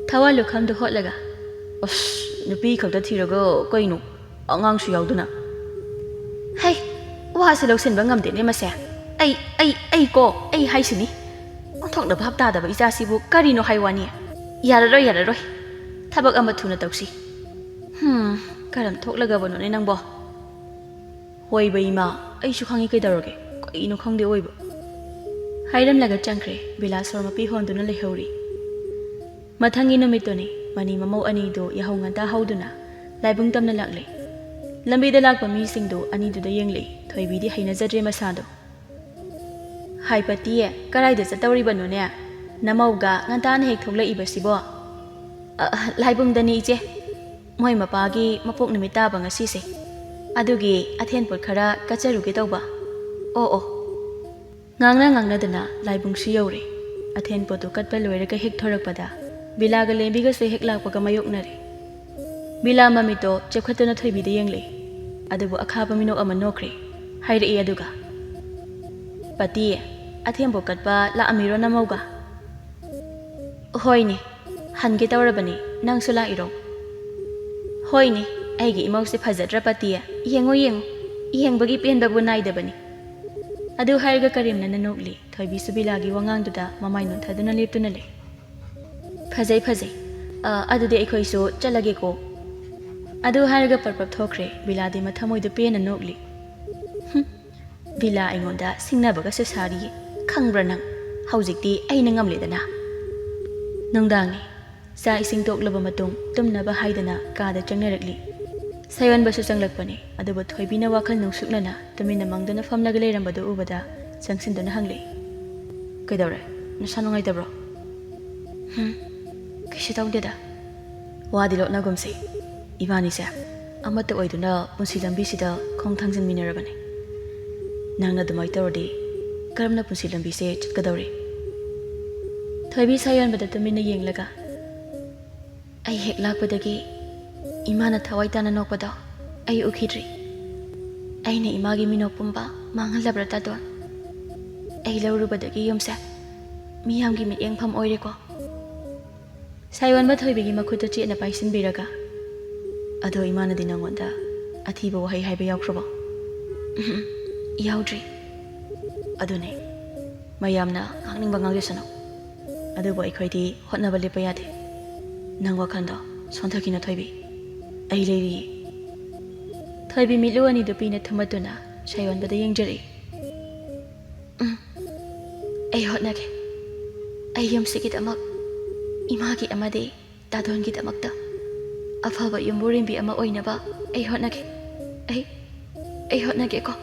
ꯊꯋꯥꯟ ꯂꯨꯈꯝꯗꯨ ꯍꯣꯠꯂꯒ, "ꯑꯁ, ꯅꯨꯄꯤ ꯈꯛꯇ ꯊꯤꯔꯒ ꯀꯩꯅꯣ, ꯑꯉꯥꯡꯁꯨ ꯌꯥꯎꯗꯅ꯫" "ꯍꯩ, ꯋꯥꯁꯦ ꯂꯧꯁꯤꯟꯕ ꯉꯝꯗꯦꯅꯦ ꯃꯁꯦ꯫ ꯑꯩ, ꯑꯩ, ꯑꯩ ꯀꯣ, ꯑꯩ ꯍꯥꯏꯁꯤꯅꯤ꯫ ꯑꯣꯟꯊꯣꯛꯅ ꯚꯥꯞ ꯇꯥꯗꯕ ꯏꯆꯥꯁꯤꯕꯨ ꯀꯔꯤꯅꯣ ꯍꯥꯏ ꯋꯥꯅꯤ꯫ ꯌꯥꯔꯔꯣꯏ, ꯌꯥꯔꯔꯣꯏ꯫ ꯊꯕꯛ ꯑꯃ ꯊꯨꯅ ꯇꯧꯁꯤ꯫ ꯍꯝ, ꯀꯔꯝ ꯊꯣꯛꯂꯒꯕꯅꯣꯅꯦ ꯅꯪꯕꯣ?" "ꯍꯣꯏꯕ ꯏꯃꯥ, ꯑꯩꯁꯨ ꯈꯪꯉꯤ ꯀꯩꯗꯧꯔꯒꯦ꯫ ꯀꯩꯅꯣ ꯈꯪꯗꯦ ꯑꯣꯏꯕ꯫" ꯍꯥꯏꯔꯝꯂꯒ ꯆꯪꯈ꯭ꯔꯦ꯫ ꯕꯤꯂꯥꯁꯣꯔ ꯃꯄꯤ ꯍꯣꯟꯗꯨꯅ ꯂꯩꯍꯧꯔꯤ꯫ ꯃꯊꯪꯒꯤ ꯅꯨꯃꯤꯠꯇꯨꯅꯤ꯫ ꯃꯅꯤ ꯃꯃꯧ ꯑꯅꯤꯗꯨ ꯌꯥꯍꯧ ꯉꯟꯇꯥ ꯍꯧꯗꯨꯅ ꯂꯥꯏꯕꯨꯡ ꯇꯝꯅ ꯂꯥꯛꯂꯦ꯫ ꯂꯝꯕꯤꯗ ꯂꯥꯛꯄ ꯃꯤꯁꯤꯡꯗꯨ ꯑꯅꯤꯗꯨꯗ ꯌꯦꯡꯂꯛꯏ꯫ ꯊꯣꯏꯕꯤꯗꯤ ꯍꯩꯅꯖꯗ꯭ꯔꯦ ꯃꯁꯥꯗꯣ꯫ "ꯍꯥꯏ ꯄꯇꯤ, ꯀꯔꯥꯏꯗ ꯆꯠꯇꯧꯔꯤꯕꯅꯣꯅꯦ? ꯅꯃꯧꯒ ꯉꯟꯇꯥꯅ ꯍꯦꯛ ꯊꯣꯛꯂꯛꯏꯕꯁꯤꯕꯣ?" "ꯑ, ꯂꯥꯏꯕꯨꯡꯗꯅꯤ ꯏꯆꯦ꯫ ꯃꯣꯏ ꯃꯄꯥꯒꯤ ꯃꯄꯣꯛ ꯅꯨꯃꯤꯠ ꯇꯥꯕ ꯉꯁꯤꯁꯦ꯫ ꯑꯗꯨꯒꯤ ꯑꯊꯦꯟ ꯄꯣꯠ ꯈꯔ ꯀꯠꯆꯔꯨꯒꯦ ꯇꯧꯕ꯫" "ꯑꯣ, ꯑꯣ꯫" ꯉꯥꯡꯅ ꯉꯥꯡꯅꯗꯅ ꯂꯥꯏꯕꯨꯡꯁꯨ ꯌꯧꯔꯦ꯫ ꯑꯊꯦꯟ ꯄꯣꯠꯇꯨ ꯀꯠꯄ ꯂꯣꯏꯔꯒ ꯍꯦꯛ ꯊꯣꯔꯛꯄꯗ ꯕꯤꯂꯥꯒ ꯂꯦꯝꯕꯤꯒꯁꯨ ꯍꯦꯛ ꯂꯥꯛꯄꯒ ꯃꯥꯌꯣꯛꯅꯔꯦ꯫ ꯕꯤꯂꯥ ꯃꯃꯤꯠꯇꯣ ꯆꯦꯞꯈꯠꯇꯨꯅ ꯊꯣꯏꯕꯤꯗ ꯌꯦꯡꯂꯦ꯫ ꯑꯗꯨꯕꯨ ꯑꯈꯥꯕ ꯃꯤꯅꯣꯛ ꯑꯃ ꯅꯣꯛꯈ꯭ꯔꯦ꯫ ꯍꯥꯏꯔꯛꯏ ꯑꯗꯨꯒ, "ꯄꯇꯤ, ꯑꯊꯦꯟ ꯄꯣꯠ ꯀꯠꯄ ꯂꯥꯛꯑꯝꯃꯤꯔꯣ ꯅꯃꯧꯒ?" "ꯍꯣꯏꯅꯦ, ꯍꯟꯒꯦ ꯇꯧꯔꯕꯅꯤ, ꯅꯪꯁꯨ ꯂꯥꯛꯏꯔꯣ?" "ꯍꯣꯏꯅꯦ, ꯑꯩꯒꯤ ꯏꯃꯧꯁꯦ ꯐꯖꯗ꯭ꯔ ꯄꯇꯤ? ꯌꯦꯡꯉꯣ, ꯌꯦꯡꯉꯣ, ꯌꯦꯡꯕꯒꯤ ꯄꯦꯟꯕꯕꯨ ꯅꯥꯏꯗꯕꯅꯤ꯫" ꯑꯗꯨ ꯍꯥꯏꯔꯒ ꯀꯔꯦꯝꯅꯅ ꯅꯣꯛꯂꯤ꯫ ꯊꯣꯏꯕꯤꯁꯨ ꯕꯤꯂꯥꯒꯤ ꯋꯥꯉꯥꯡꯗꯨꯗ ꯃꯃꯥꯏ ꯅꯣꯟꯊꯗꯨꯅ ꯂꯦꯞꯇꯨꯅ ꯂꯩ꯫ ꯐꯖꯩ, ꯐꯖꯩ꯫ ꯑ, ꯑꯗꯨꯗꯤ ꯑꯩꯈꯣꯏꯁꯨ ꯆꯠꯂꯒꯦꯀꯣ꯫ ꯑꯗꯨ ꯍꯥꯏꯔꯒ ꯄꯔꯞ ꯄꯔꯞ ꯊꯣꯛꯈ꯭ꯔꯦ꯫ ꯕꯤꯂꯥꯗꯤ ꯃꯊꯃꯣꯏꯗ ꯄꯦꯟꯅ ꯅꯣꯛꯂꯤ꯫ "ꯍꯨꯝ, ꯕꯤꯂꯥ ꯑꯩꯉꯣꯟꯗ ꯁꯤꯡꯅꯕꯒꯁꯨ ꯁꯥꯔꯤꯌꯦ꯫ ꯈꯪꯕ꯭ꯔꯥ ꯅꯪ? ꯍꯧꯖꯤꯛꯇꯤ ꯑꯩꯅ ꯉꯝꯂꯦꯗꯅ꯫" ꯅꯨꯡꯗꯥꯡꯅꯤ꯫ ꯆꯥꯛ ꯏꯁꯤꯡ ꯇꯣꯛꯂꯕ ꯃꯇꯨꯡ ꯇꯨꯝꯅꯕ ꯍꯥꯏꯗꯅ ꯀꯥꯗ ꯆꯪꯅꯔꯛꯂꯤ꯫ ꯁꯥꯌꯣꯟꯕꯁꯨ ꯆꯪꯂꯛꯄꯅꯤ꯫ ꯑꯗꯨꯕꯨ ꯊꯣꯏꯕꯤꯅ ꯋꯥꯈꯜ ꯅꯨꯡꯁꯨꯛꯅꯅ ꯇꯨꯃꯤꯟꯅ ꯃꯪꯗꯨꯅ ꯐꯝꯂꯒ ꯂꯩꯔꯝꯕꯗꯨ ꯎꯕꯗ ꯆꯪꯁꯤꯟꯗꯨꯅ ꯍꯪꯂꯤ, "ꯀꯩꯗꯧꯔꯦ? ꯅꯁꯥ ꯅꯨꯡꯉꯥꯏꯇꯕ꯭ꯔꯣ?" "ꯍꯨꯝ, ꯀꯩꯁꯨ ꯇꯧꯗꯦꯗ꯫" "ꯋꯥꯗꯤ ꯂꯣꯠꯅꯒꯨꯝꯁꯤ꯫ ꯏꯕꯥꯅꯤꯁꯦ ꯑꯃꯠꯇ ꯑꯣꯏꯗꯨꯅ ꯄꯨꯟꯁꯤ ꯂꯝꯕꯤꯁꯤꯗ ꯈꯣꯡ ꯊꯥꯡꯖꯤꯟꯃꯤꯟꯅꯔꯕꯅꯤ꯫ ꯅꯪꯅ ꯑꯗꯨꯃꯥꯏꯅ ꯇꯧꯔꯗꯤ ꯀꯔꯝꯅ ꯄꯨꯟꯁꯤ ꯂꯝꯕꯤꯁꯦ ꯆꯠꯀꯗꯧꯔꯤ?" ꯊꯣꯏꯕꯤ ꯁꯥꯌꯣꯟꯕꯗ ꯇꯨꯃꯤꯟꯅ ꯌꯦꯡꯂꯒ, "ꯑꯩ ꯍꯦꯛ ꯂꯥꯛꯄꯗꯒꯤ ꯏꯃꯥꯅ ꯊꯋꯥꯏ ꯇꯥꯅ ꯅꯣꯛꯄꯗꯣ ꯑꯩ ꯎꯈꯤꯗ꯭ꯔꯤ꯫ ꯑꯩꯅ ꯏꯃꯥꯒꯤ ꯃꯤꯅꯣꯛ ꯄꯨꯝꯕ ꯃꯥꯡꯍꯜꯂꯕ꯭ꯔꯥ ꯇꯥꯇꯣꯟ? ꯑꯩ ꯂꯧꯔꯨꯕꯗꯒꯤ ꯌꯨꯝꯁꯦ ꯃꯤꯌꯥꯝꯒꯤ ꯃꯤꯠꯌꯦꯡꯐꯝ ꯑꯣꯏꯔꯦꯀꯣ꯫" ꯁꯥꯌꯣꯟꯕ ꯊꯣꯏꯕꯤꯒꯤ ꯃꯈꯨꯠꯇꯨ ꯆꯦꯠꯅ ꯄꯥꯏꯁꯤꯟꯕꯤꯔꯒ, "ꯑꯗꯣ ꯏꯃꯥꯅꯗꯤ ꯅꯪꯉꯣꯟꯗ ꯑꯊꯤꯕ ꯋꯥꯍꯩ ꯍꯥꯏꯕ ꯌꯥꯎꯈ꯭ꯔꯕꯣ?" "ꯎꯝ, ꯌꯥꯎꯗ꯭ꯔꯤ꯫" "ꯑꯗꯨꯅꯦ, ꯃꯌꯥꯝꯅ ꯉꯥꯡꯅꯤꯡꯕ ꯉꯥꯡꯖꯁꯅꯨ꯫ ꯑꯗꯨꯕꯨ ꯑꯩꯈꯣꯏꯗꯤ ꯍꯣꯠꯅꯕ ꯂꯦꯞꯄ ꯌꯥꯗꯦ꯫ ꯅꯪ ꯋꯥꯈꯜꯗꯣ ꯁꯣꯟꯊꯈꯤꯅꯨ ꯊꯣꯏꯕꯤ꯫ ꯑꯩ ꯂꯩꯔꯤꯌꯦ꯫" ꯊꯣꯏꯕꯤ ꯃꯤꯠꯂꯨ ꯑꯅꯤꯗꯨ ꯄꯤꯅ ꯊꯨꯝꯃꯠꯇꯨꯅ ꯁꯥꯌꯣꯟꯕꯗ ꯌꯦꯡꯖꯔꯛꯏ꯫ "ꯎꯝ, ꯑꯩ ꯍꯣꯠꯅꯒꯦ꯫ ꯑꯩ ꯌꯨꯝꯁꯤꯒꯤꯗꯃꯛ, ꯏꯃꯥꯒꯤ ꯑꯃꯗꯤ ꯇꯥꯗꯣꯟꯒꯤꯗꯃꯛꯇ ꯑꯐꯕ ꯌꯨꯝꯕꯨꯔꯦꯝꯕꯤ ꯑꯃ ꯑꯣꯏꯅꯕ ꯑꯩ ꯍꯣꯠꯅꯒꯦ꯫ ꯑꯩ, ꯑꯩ ꯍꯣꯠꯅꯒꯦꯀꯣ꯫"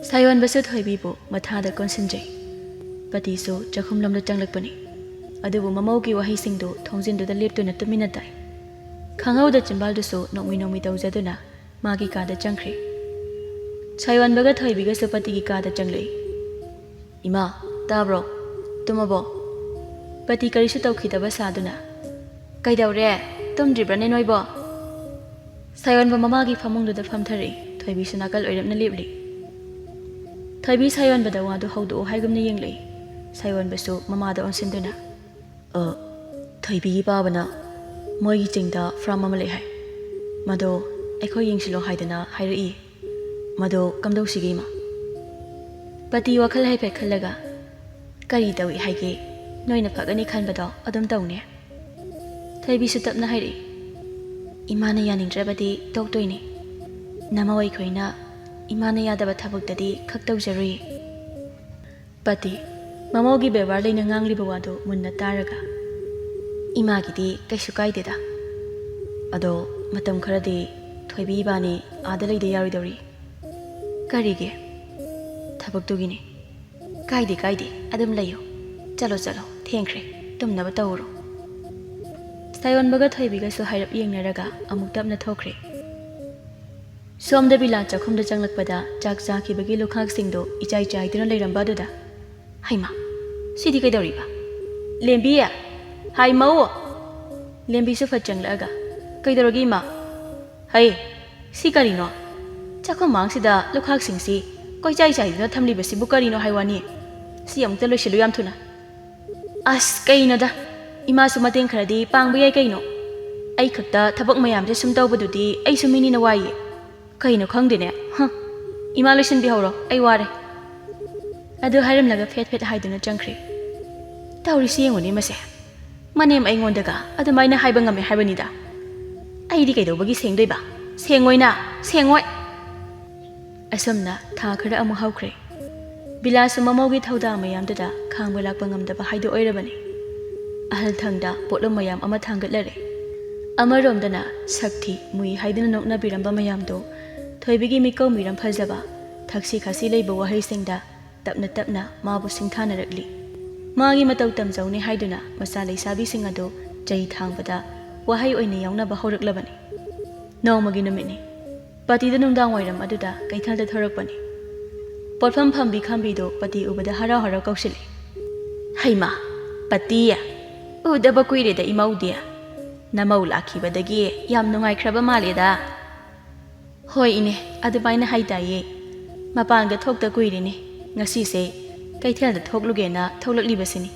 ꯁꯥꯌꯣꯟꯕꯁꯨ ꯊꯣꯏꯕꯤꯕꯨ ꯃꯊꯥꯗ ꯀꯣꯟꯁꯤꯟꯖꯩ꯫ ꯄꯇꯤꯁꯨ ꯆꯥꯛꯈꯨꯝꯂꯣꯝꯗ ꯆꯪꯂꯛꯄꯅꯤ꯫ ꯑꯗꯨꯕꯨ ꯃꯃꯧꯒꯤ ꯋꯥꯍꯩꯁꯤꯡꯗꯨ ꯊꯣꯡꯖꯤꯟꯗꯨꯗ ꯂꯦꯞꯇꯨꯅ ꯇꯨꯃꯤꯟꯅ ꯇꯥꯏ꯫ ꯈꯪꯍꯧꯗ ꯆꯤꯝꯕꯥꯜꯗꯨꯁꯨ ꯅꯣꯡꯃꯤ ꯅꯣꯡꯃꯤ ꯇꯧꯖꯗꯨꯅ ꯃꯥꯒꯤ ꯀꯥꯗ ꯆꯪꯈ꯭ꯔꯦ꯫ ꯁꯥꯌꯣꯟꯕꯒ ꯊꯣꯏꯕꯤꯒꯁꯨ ꯄꯇꯤꯒꯤ ꯀꯥꯗ ꯆꯪꯂꯛꯏ꯫ "ꯏꯃꯥ, ꯇꯥꯕ꯭ꯔꯣ? ꯇꯨꯝꯃꯕꯣ?" ꯄꯇꯤ ꯀꯔꯤꯁꯨ ꯇꯧꯈꯤꯗꯕ ꯁꯥꯗꯨꯅ, "ꯀꯩꯗꯧꯔꯦ? ꯇꯨꯝꯗ꯭ꯔꯤꯕ꯭ꯔꯅꯦ ꯅꯣꯏꯕꯣ?" ꯁꯥꯌꯣꯟꯕ ꯃꯃꯥꯒꯤ ꯐꯃꯨꯡꯗꯨꯗ ꯐꯝꯊꯔꯛꯏ꯫ ꯊꯣꯏꯕꯤꯁꯨ ꯅꯥꯀꯜ ꯑꯣꯏꯔꯞꯅ ꯂꯦꯞꯂꯤ꯫ ꯊꯣꯏꯕꯤ ꯁꯥꯌꯣꯟꯕꯗ ꯋꯥꯗꯨ ꯍꯧꯗꯣꯛꯎ ꯍꯥꯏꯒꯨꯝꯅ ꯌꯦꯡꯂꯛꯏ꯫ ꯁꯥꯌꯣꯟꯕꯁꯨ ꯃꯃꯥꯗ ꯑꯣꯟꯁꯤꯟꯗꯨꯅ, "ꯑ, ꯊꯣꯏꯕꯤꯒꯤ ꯄꯥꯕꯅ ꯃꯣꯏꯒꯤ ꯆꯤꯡꯗ ꯐꯥꯔꯝ ꯑꯃ ꯂꯩ ꯍꯥꯏ꯫ ꯃꯗꯣ ꯑꯩꯈꯣꯏ ꯌꯦꯡꯁꯤꯜꯂꯣ ꯍꯥꯏꯗꯅ ꯍꯥꯏꯔꯛꯏ꯫ ꯃꯗꯣ ꯀꯝꯗꯧꯁꯤꯒꯦ, ꯏꯃꯥ?" ꯄꯇꯤ ꯋꯥꯈꯜ ꯍꯥꯏꯐꯦꯠ ꯈꯜꯂꯒ, "ꯀꯔꯤ ꯇꯧꯏ ꯍꯥꯏꯒꯦ?" ꯅꯣꯏꯅ ꯐꯒꯅꯤ ꯈꯟꯕꯗꯣ ꯑꯗꯨꯝ ꯇꯧꯅꯦ꯫ ꯊꯣꯏꯕꯤꯁꯨ ꯇꯞꯅ ꯍꯥꯏꯔꯛꯏ, "ꯏꯃꯥꯅ ꯌꯥꯅꯤꯡꯗ꯭ꯔꯕꯗꯤ ꯇꯣꯛꯇꯣꯏꯅꯤ꯫ ꯅꯃꯧ ꯑꯩꯈꯣꯏꯅ ꯏꯃꯥꯅ ꯌꯥꯗꯕ ꯊꯕꯛꯇꯗꯤ ꯈꯛ ꯇꯧꯖꯔꯨꯏ꯫" ꯄꯇꯤ ꯃꯃꯧꯒꯤ ꯕꯦꯕꯥꯔ ꯂꯩꯅ ꯉꯥꯡꯂꯤꯕ ꯋꯥꯗꯨ ꯃꯨꯟꯅ ꯇꯥꯔꯒ, "ꯏꯃꯥꯒꯤꯗꯤ ꯀꯩꯁꯨ ꯀꯥꯏꯗꯦꯗ꯫ ꯑꯗꯣ ꯃꯇꯝ ꯈꯔꯗꯤ ꯊꯣꯏꯕꯤ ꯏꯕꯥꯅꯤ ꯑꯥꯗ ꯂꯩꯗ ꯌꯥꯔꯣꯏꯗꯧꯔꯤ꯫" "ꯀꯔꯤꯒꯤ?" "ꯊꯕꯛꯇꯨꯒꯤꯅꯤ꯫" "ꯀꯥꯏꯗꯦ ꯀꯥꯏꯗꯦ, ꯑꯗꯨꯝ ꯂꯩꯌꯨ꯫ ꯆꯠꯂꯣ ꯆꯠꯂꯣ, ꯊꯦꯡꯈ꯭ꯔꯦ꯫ ꯇꯨꯝꯅꯕ ꯇꯧꯔꯣ꯫" ꯁꯥꯌꯣꯟꯕꯒ ꯊꯣꯏꯕꯤꯒꯁꯨ ꯍꯥꯏꯔꯞ ꯌꯦꯡꯅꯔꯒ ꯑꯃꯨꯛ ꯇꯞꯅ ꯊꯣꯛꯈ꯭ꯔꯦ꯫ ꯁꯣꯝꯗ ꯕꯤꯂꯥ ꯆꯥꯛꯈꯨꯝꯗ ꯆꯪꯂꯛꯄꯗ ꯆꯥꯛ ꯆꯥꯈꯤꯕꯒꯤ ꯂꯨꯈꯥꯛꯁꯤꯡꯗꯣ ꯏꯆꯥꯏ ꯆꯥꯏꯗꯨꯅ ꯂꯩꯔꯝꯕ ꯑꯗꯨꯗ, "ꯍꯩꯃꯥ, ꯁꯤꯗꯤ ꯀꯩꯗꯧꯔꯤꯕ? ꯂꯦꯝꯕꯤ! ꯍꯥꯏ ꯃꯧ!" ꯂꯦꯝꯕꯤꯁꯨ ꯐꯠ ꯆꯪꯂꯛꯑꯒ, "ꯀꯩꯗꯧꯔꯒꯦ ꯏꯃꯥ?" "ꯍꯩ, ꯁꯤ ꯀꯔꯤꯅꯣ? ꯆꯥꯛꯈꯨꯝ ꯃꯥꯡꯁꯤꯗ ꯂꯨꯈꯥꯛꯁꯤꯡꯁꯤ ꯀꯣꯏꯆꯥꯏ ꯆꯥꯏꯗꯨꯅ ꯊꯝꯂꯤꯕꯁꯤꯕꯨ ꯀꯔꯤꯅꯣ ꯍꯥꯏ ꯋꯥꯅꯤ? ꯁꯤ ꯑꯃꯨꯛꯇ ꯂꯣꯏꯁꯤꯜꯂꯨ ꯌꯥꯝ ꯊꯨꯅ꯫" "ꯑꯁ, ꯀꯩꯅꯣꯗ, ꯏꯃꯥꯁꯨ ꯃꯇꯦꯡ ꯈꯔꯗꯤ ꯄꯥꯡꯕ ꯌꯥꯏ ꯀꯩꯅꯣ꯫ ꯑꯩ ꯈꯛꯇ ꯊꯕꯛ ꯃꯌꯥꯝꯁꯦ ꯁꯨꯝ ꯇꯧꯕꯗꯨꯗꯤ ꯑꯩꯁꯨ ꯃꯤꯅꯤꯅ ꯋꯥꯏꯌꯦ꯫ ꯀꯩꯅꯣ ꯈꯪꯗꯦꯅꯦ, ꯍ꯫ ꯏꯃꯥ ꯂꯣꯏꯁꯤꯟꯕꯤꯍꯧꯔꯣ, ꯑꯩ ꯋꯥꯔꯦ꯫" ꯑꯗꯨ ꯍꯥꯏꯔꯝꯂꯒ ꯐꯦꯠ ꯐꯦꯠ ꯍꯥꯏꯗꯨꯅ ꯆꯪꯈ꯭ꯔꯦ꯫ ꯇꯧꯔꯤꯁꯤ ꯌꯦꯡꯉꯨꯅꯦ ꯃꯁꯦ꯫ ꯃꯅꯦꯝ ꯑꯩꯉꯣꯟꯗꯒ ꯑꯗꯨꯃꯥꯏꯅ ꯍꯥꯏꯕ ꯉꯝꯃꯦ ꯍꯥꯏꯕꯅꯤꯗ꯫ ꯑꯩꯗꯤ ꯀꯩꯗꯧꯕꯒꯤ ꯁꯦꯡꯗꯣꯏꯕ? ꯁꯦꯡꯉꯣꯏꯅ, ꯁꯦꯡꯉꯣꯏ꯫ ꯑꯁꯨꯝꯅ ꯊꯥ ꯈꯔ ꯑꯃꯨꯛ ꯍꯧꯈ꯭ꯔꯦ꯫ ꯕꯤꯂꯥꯁꯁꯨ ꯃꯃꯧꯒꯤ ꯊꯧꯗꯥꯡ ꯃꯌꯥꯝꯗꯨꯗ ꯈꯥꯡꯕ ꯂꯥꯛꯄ ꯉꯝꯗꯕ ꯍꯥꯏꯗꯨ ꯑꯣꯏꯔꯕꯅꯤ꯫ ꯑꯍꯜ ꯊꯪꯗ ꯄꯣꯠꯂꯨꯝ ꯃꯌꯥꯝ ꯑꯃ ꯊꯥꯡꯒꯠꯂꯔꯦ꯫ ꯑꯃꯔꯣꯝꯗꯅ ꯁꯛ ꯊꯤ, ꯃꯨꯏ ꯍꯥꯏꯗꯨꯅ ꯅꯣꯛꯅꯕꯤꯔꯝꯕ ꯃꯌꯥꯝꯗꯨ ꯊꯣꯏꯕꯤꯒꯤ ꯃꯤꯀꯧ ꯃꯤꯔꯝ ꯐꯖꯕ, ꯊꯛꯁꯤ ꯈꯥꯁꯤ ꯂꯩꯕ ꯋꯥꯍꯩꯁꯤꯡꯗ ꯇꯞꯅ ꯇꯞꯅ ꯃꯥꯕꯨ ꯁꯤꯡꯊꯥꯅꯔꯛꯂꯤ꯫ ꯃꯥꯒꯤ ꯃꯇꯧ ꯇꯝꯖꯧꯅꯦ ꯍꯥꯏꯗꯨꯅ ꯃꯆꯥ ꯂꯩꯁꯥꯕꯤꯁꯤꯡ ꯑꯗꯨ ꯆꯩ ꯊꯥꯡꯕꯗ ꯋꯥꯍꯩ ꯑꯣꯏꯅ ꯌꯥꯎꯅꯕ ꯍꯧꯔꯛꯂꯕꯅꯤ꯫ ꯅꯣꯡꯃꯒꯤ ꯅꯨꯃꯤꯠꯅꯤ꯫ ꯄꯇꯤꯗ ꯅꯨꯡꯗꯥꯡ ꯋꯥꯏꯔꯝ ꯑꯗꯨꯗ ꯀꯩꯊꯦꯜꯗ ꯊꯣꯔꯛꯄꯅꯤ꯫ ꯄꯣꯠꯐꯝ ꯐꯝꯕꯤ ꯈꯝꯕꯤꯗꯨ ꯄꯇꯤ ꯎꯕꯗ ꯍꯔꯥꯎ ꯍꯔꯥꯎ ꯀꯧꯁꯤꯜꯂꯤ꯫ "ꯍꯩꯃꯥ, ꯄꯇꯤ! ꯎꯗꯕ ꯀꯨꯏꯔꯦꯗ ꯏꯃꯧꯗꯤ꯫ ꯅꯃꯧ ꯂꯥꯛꯈꯤꯕꯗꯒꯤ ꯌꯥꯝ ꯅꯨꯡꯉꯥꯏꯈ꯭ꯔꯕ ꯃꯥꯜꯂꯦꯗ꯫" "ꯍꯣꯏ ꯏꯅꯦ, ꯑꯗꯨꯃꯥꯏꯅ ꯍꯥꯏꯇꯥꯏꯌꯦ꯫ ꯃꯄꯥꯟꯒ ꯊꯣꯛꯇ ꯀꯨꯏꯔꯦꯅꯦ꯫ ꯉꯁꯤꯁꯦ ꯀꯩꯊꯦꯜꯗ ꯊꯣꯛꯂꯨꯒꯦꯅ ꯊꯣꯛꯂꯛꯂꯤꯕꯁꯤꯅꯤ꯫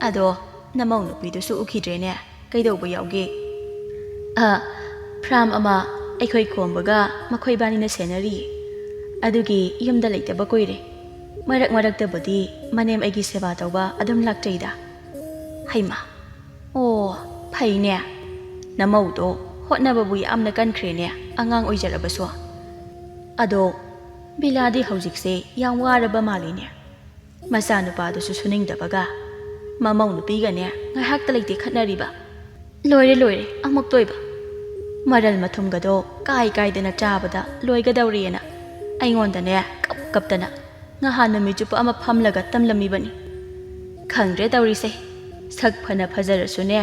ꯑꯗꯣ ꯅꯃꯧ ꯅꯨꯄꯤꯗꯨꯁꯨ ꯎꯈꯤꯗ꯭ꯔꯦꯅꯦ꯫ ꯀꯩꯗꯧꯕ ꯌꯥꯎꯒꯦ?" "ꯑ, ꯐ꯭ꯔꯥꯝ ꯑꯃ ꯑꯩꯈꯣꯏ ꯈꯣꯝꯕꯒ ꯃꯈꯣꯏ ꯏꯕꯥꯅꯤꯅ ꯁꯦꯟꯅꯔꯤꯌꯦ꯫ ꯑꯗꯨꯒꯤ ꯌꯨꯝꯗ ꯂꯩꯇꯕ ꯀꯨꯏꯔꯦ꯫ ꯃꯔꯛ ꯃꯔꯛꯇꯕꯨꯗꯤ ꯃꯅꯦꯝ ꯑꯩꯒꯤ ꯁꯦꯕꯥ ꯇꯧꯕ ꯑꯗꯨꯝ ꯂꯥꯛꯆꯩꯗ꯫ ꯍꯩꯃꯥ, ꯑꯣ, ꯐꯩꯅꯦ꯫ ꯅꯃꯧꯗꯣ ꯍꯣꯠꯅꯕꯕꯨ ꯌꯥꯝꯅ ꯀꯟꯈ꯭ꯔꯦꯅꯦ, ꯑꯉꯥꯡ ꯑꯣꯏꯖꯔꯕꯁꯨ꯫ ꯑꯗꯣ ꯕꯤꯂꯥꯗꯤ ꯍꯧꯖꯤꯛꯁꯦ ꯌꯥꯝ ꯋꯥꯔꯕ ꯃꯥꯜꯂꯤꯅꯦ꯫ ꯃꯆꯥꯅꯨꯄꯥꯗꯨꯁꯨ ꯁꯨꯅꯤꯡꯗꯕꯒ ꯃꯃꯧ ꯅꯨꯄꯤꯒꯅꯦ ꯉꯥꯏꯍꯥꯛꯇ ꯂꯩꯇꯦ ꯈꯠꯅꯔꯤꯕ꯫ ꯂꯣꯏꯔꯦ, ꯂꯣꯏꯔꯦ, ꯑꯃꯨꯛꯇꯣꯏꯕ꯫ ꯃꯔꯜ ꯃꯊꯨꯝꯒꯗꯣ ꯀꯥꯏ ꯀꯥꯏꯗꯅ ꯆꯥꯕꯗ ꯂꯣꯏꯒꯗꯧꯔꯦꯅ ꯑꯩꯉꯣꯟꯗꯅꯦ ꯀꯞ ꯀꯞꯇꯅ ꯉꯍꯥꯟ ꯅꯨꯃꯤꯠ ꯆꯨꯞꯄ ꯑꯃ ꯐꯝꯂꯒ ꯇꯝꯂꯝꯃꯤꯕꯅꯤ꯫ ꯈꯪꯗ꯭ꯔꯦ ꯇꯧꯔꯤꯁꯦ, ꯁꯛ ꯐꯅ ꯐꯖꯔꯁꯨꯅꯦ,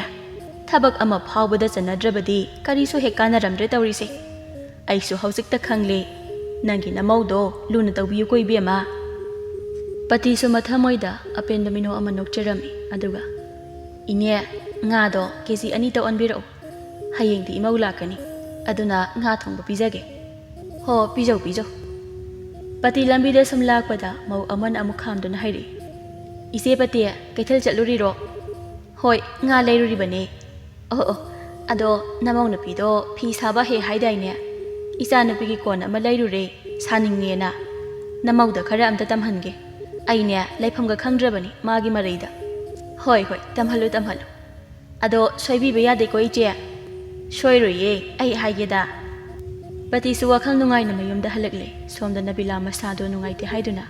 ꯊꯕꯛ ꯑꯃ ꯐꯥꯎꯕꯗ ꯆꯟꯅꯗ꯭ꯔꯕꯗꯤ ꯀꯔꯤꯁꯨ ꯍꯦꯛ ꯀꯥꯟꯅꯔꯝꯗ꯭ꯔꯦ ꯇꯧꯔꯤꯁꯦ꯫ ꯑꯩꯁꯨ ꯍꯧꯖꯤꯛꯇ ꯈꯪꯂꯦ, ꯅꯪꯒꯤ ꯅꯃꯧꯗꯣ ꯂꯨꯅ ꯇꯧꯕꯤꯌꯨꯀꯣ ꯏꯕꯦꯝꯃ꯫ ꯄꯇꯤꯁꯨ ꯃꯊꯃꯣꯏꯗ ꯑꯄꯦꯟꯕ ꯃꯤꯅꯣꯛ ꯑꯃ ꯅꯣꯛꯆꯔꯝꯃꯤ, ꯑꯗꯨꯒ, "ꯏꯅꯦ, ꯉꯥꯗꯣ ꯀꯦ ꯖꯤ ꯑꯅꯤꯇ ꯑꯣꯟꯕꯤꯔꯛꯎ꯫ ꯍꯌꯦꯡꯗꯤ ꯏꯃꯧ ꯂꯥꯛꯀꯅꯤ, ꯑꯗꯨꯅ ꯉꯥ ꯊꯣꯡꯕ ꯄꯤꯖꯒꯦ꯫" "ꯍꯣ, ꯄꯤꯖꯧ, ꯄꯤꯖꯧ꯫" ꯄꯇꯤ ꯂꯝꯕꯤꯗ ꯁꯨꯝ ꯂꯥꯛꯄꯗ ꯃꯧ ꯑꯃꯅ ꯑꯃꯨꯛ ꯈꯥꯝꯗꯨꯅ ꯍꯥꯏꯔꯛꯏ, "ꯏꯆꯦ ꯄꯇꯤ, ꯀꯩꯊꯦꯜ ꯆꯠꯂꯨꯔꯤꯔꯣ?" "ꯍꯣꯏ, ꯉꯥ ꯂꯩꯔꯨꯔꯤꯕꯅꯦ꯫" "ꯑꯣ, ꯑꯣ, ꯑꯗꯣ ꯅꯃꯧ ꯅꯨꯄꯤꯗꯣ ꯐꯤ ꯁꯥꯕ ꯍꯩ ꯍꯥꯏꯗꯥꯏꯅꯦ? ꯏꯆꯥ ꯅꯨꯄꯤꯒꯤ ꯀꯣꯟ ꯑꯃ ꯂꯩꯔꯨꯔꯦ, ꯁꯥꯅꯤꯡꯉꯦꯅ꯫ ꯅꯃꯧꯗ ꯈꯔ ꯑꯝꯇ ꯇꯝꯍꯟꯒꯦ꯫ ꯑꯩꯅꯦ ꯂꯩꯐꯝꯒ ꯈꯪꯗ꯭ꯔꯕꯅꯤ ꯃꯥꯒꯤ ꯃꯔꯩꯗ꯫" "ꯍꯣꯏ, ꯍꯣꯏ, ꯇꯝꯍꯜꯂꯨ, ꯇꯝꯍꯜꯂꯨ꯫ ꯑꯗꯣ ꯁꯣꯏꯕꯤꯕ ꯌꯥꯗꯦꯀꯣ ꯏꯆꯦ?" "ꯁꯣꯏꯔꯣꯏꯌꯦ, ꯑꯩ ꯍꯥꯏꯒꯦꯗ꯫" ꯄꯇꯤꯁꯨ ꯋꯥꯈꯜ ꯅꯨꯡꯉꯥꯏꯅ ꯃꯌꯨꯝꯗ ꯍꯜꯂꯛꯂꯦ꯫ ꯁꯣꯝꯗ ꯅꯕꯤꯂꯥ ꯃꯁꯥꯗꯣ ꯅꯨꯡꯉꯥꯏꯇꯦ ꯍꯥꯏꯗꯨꯅ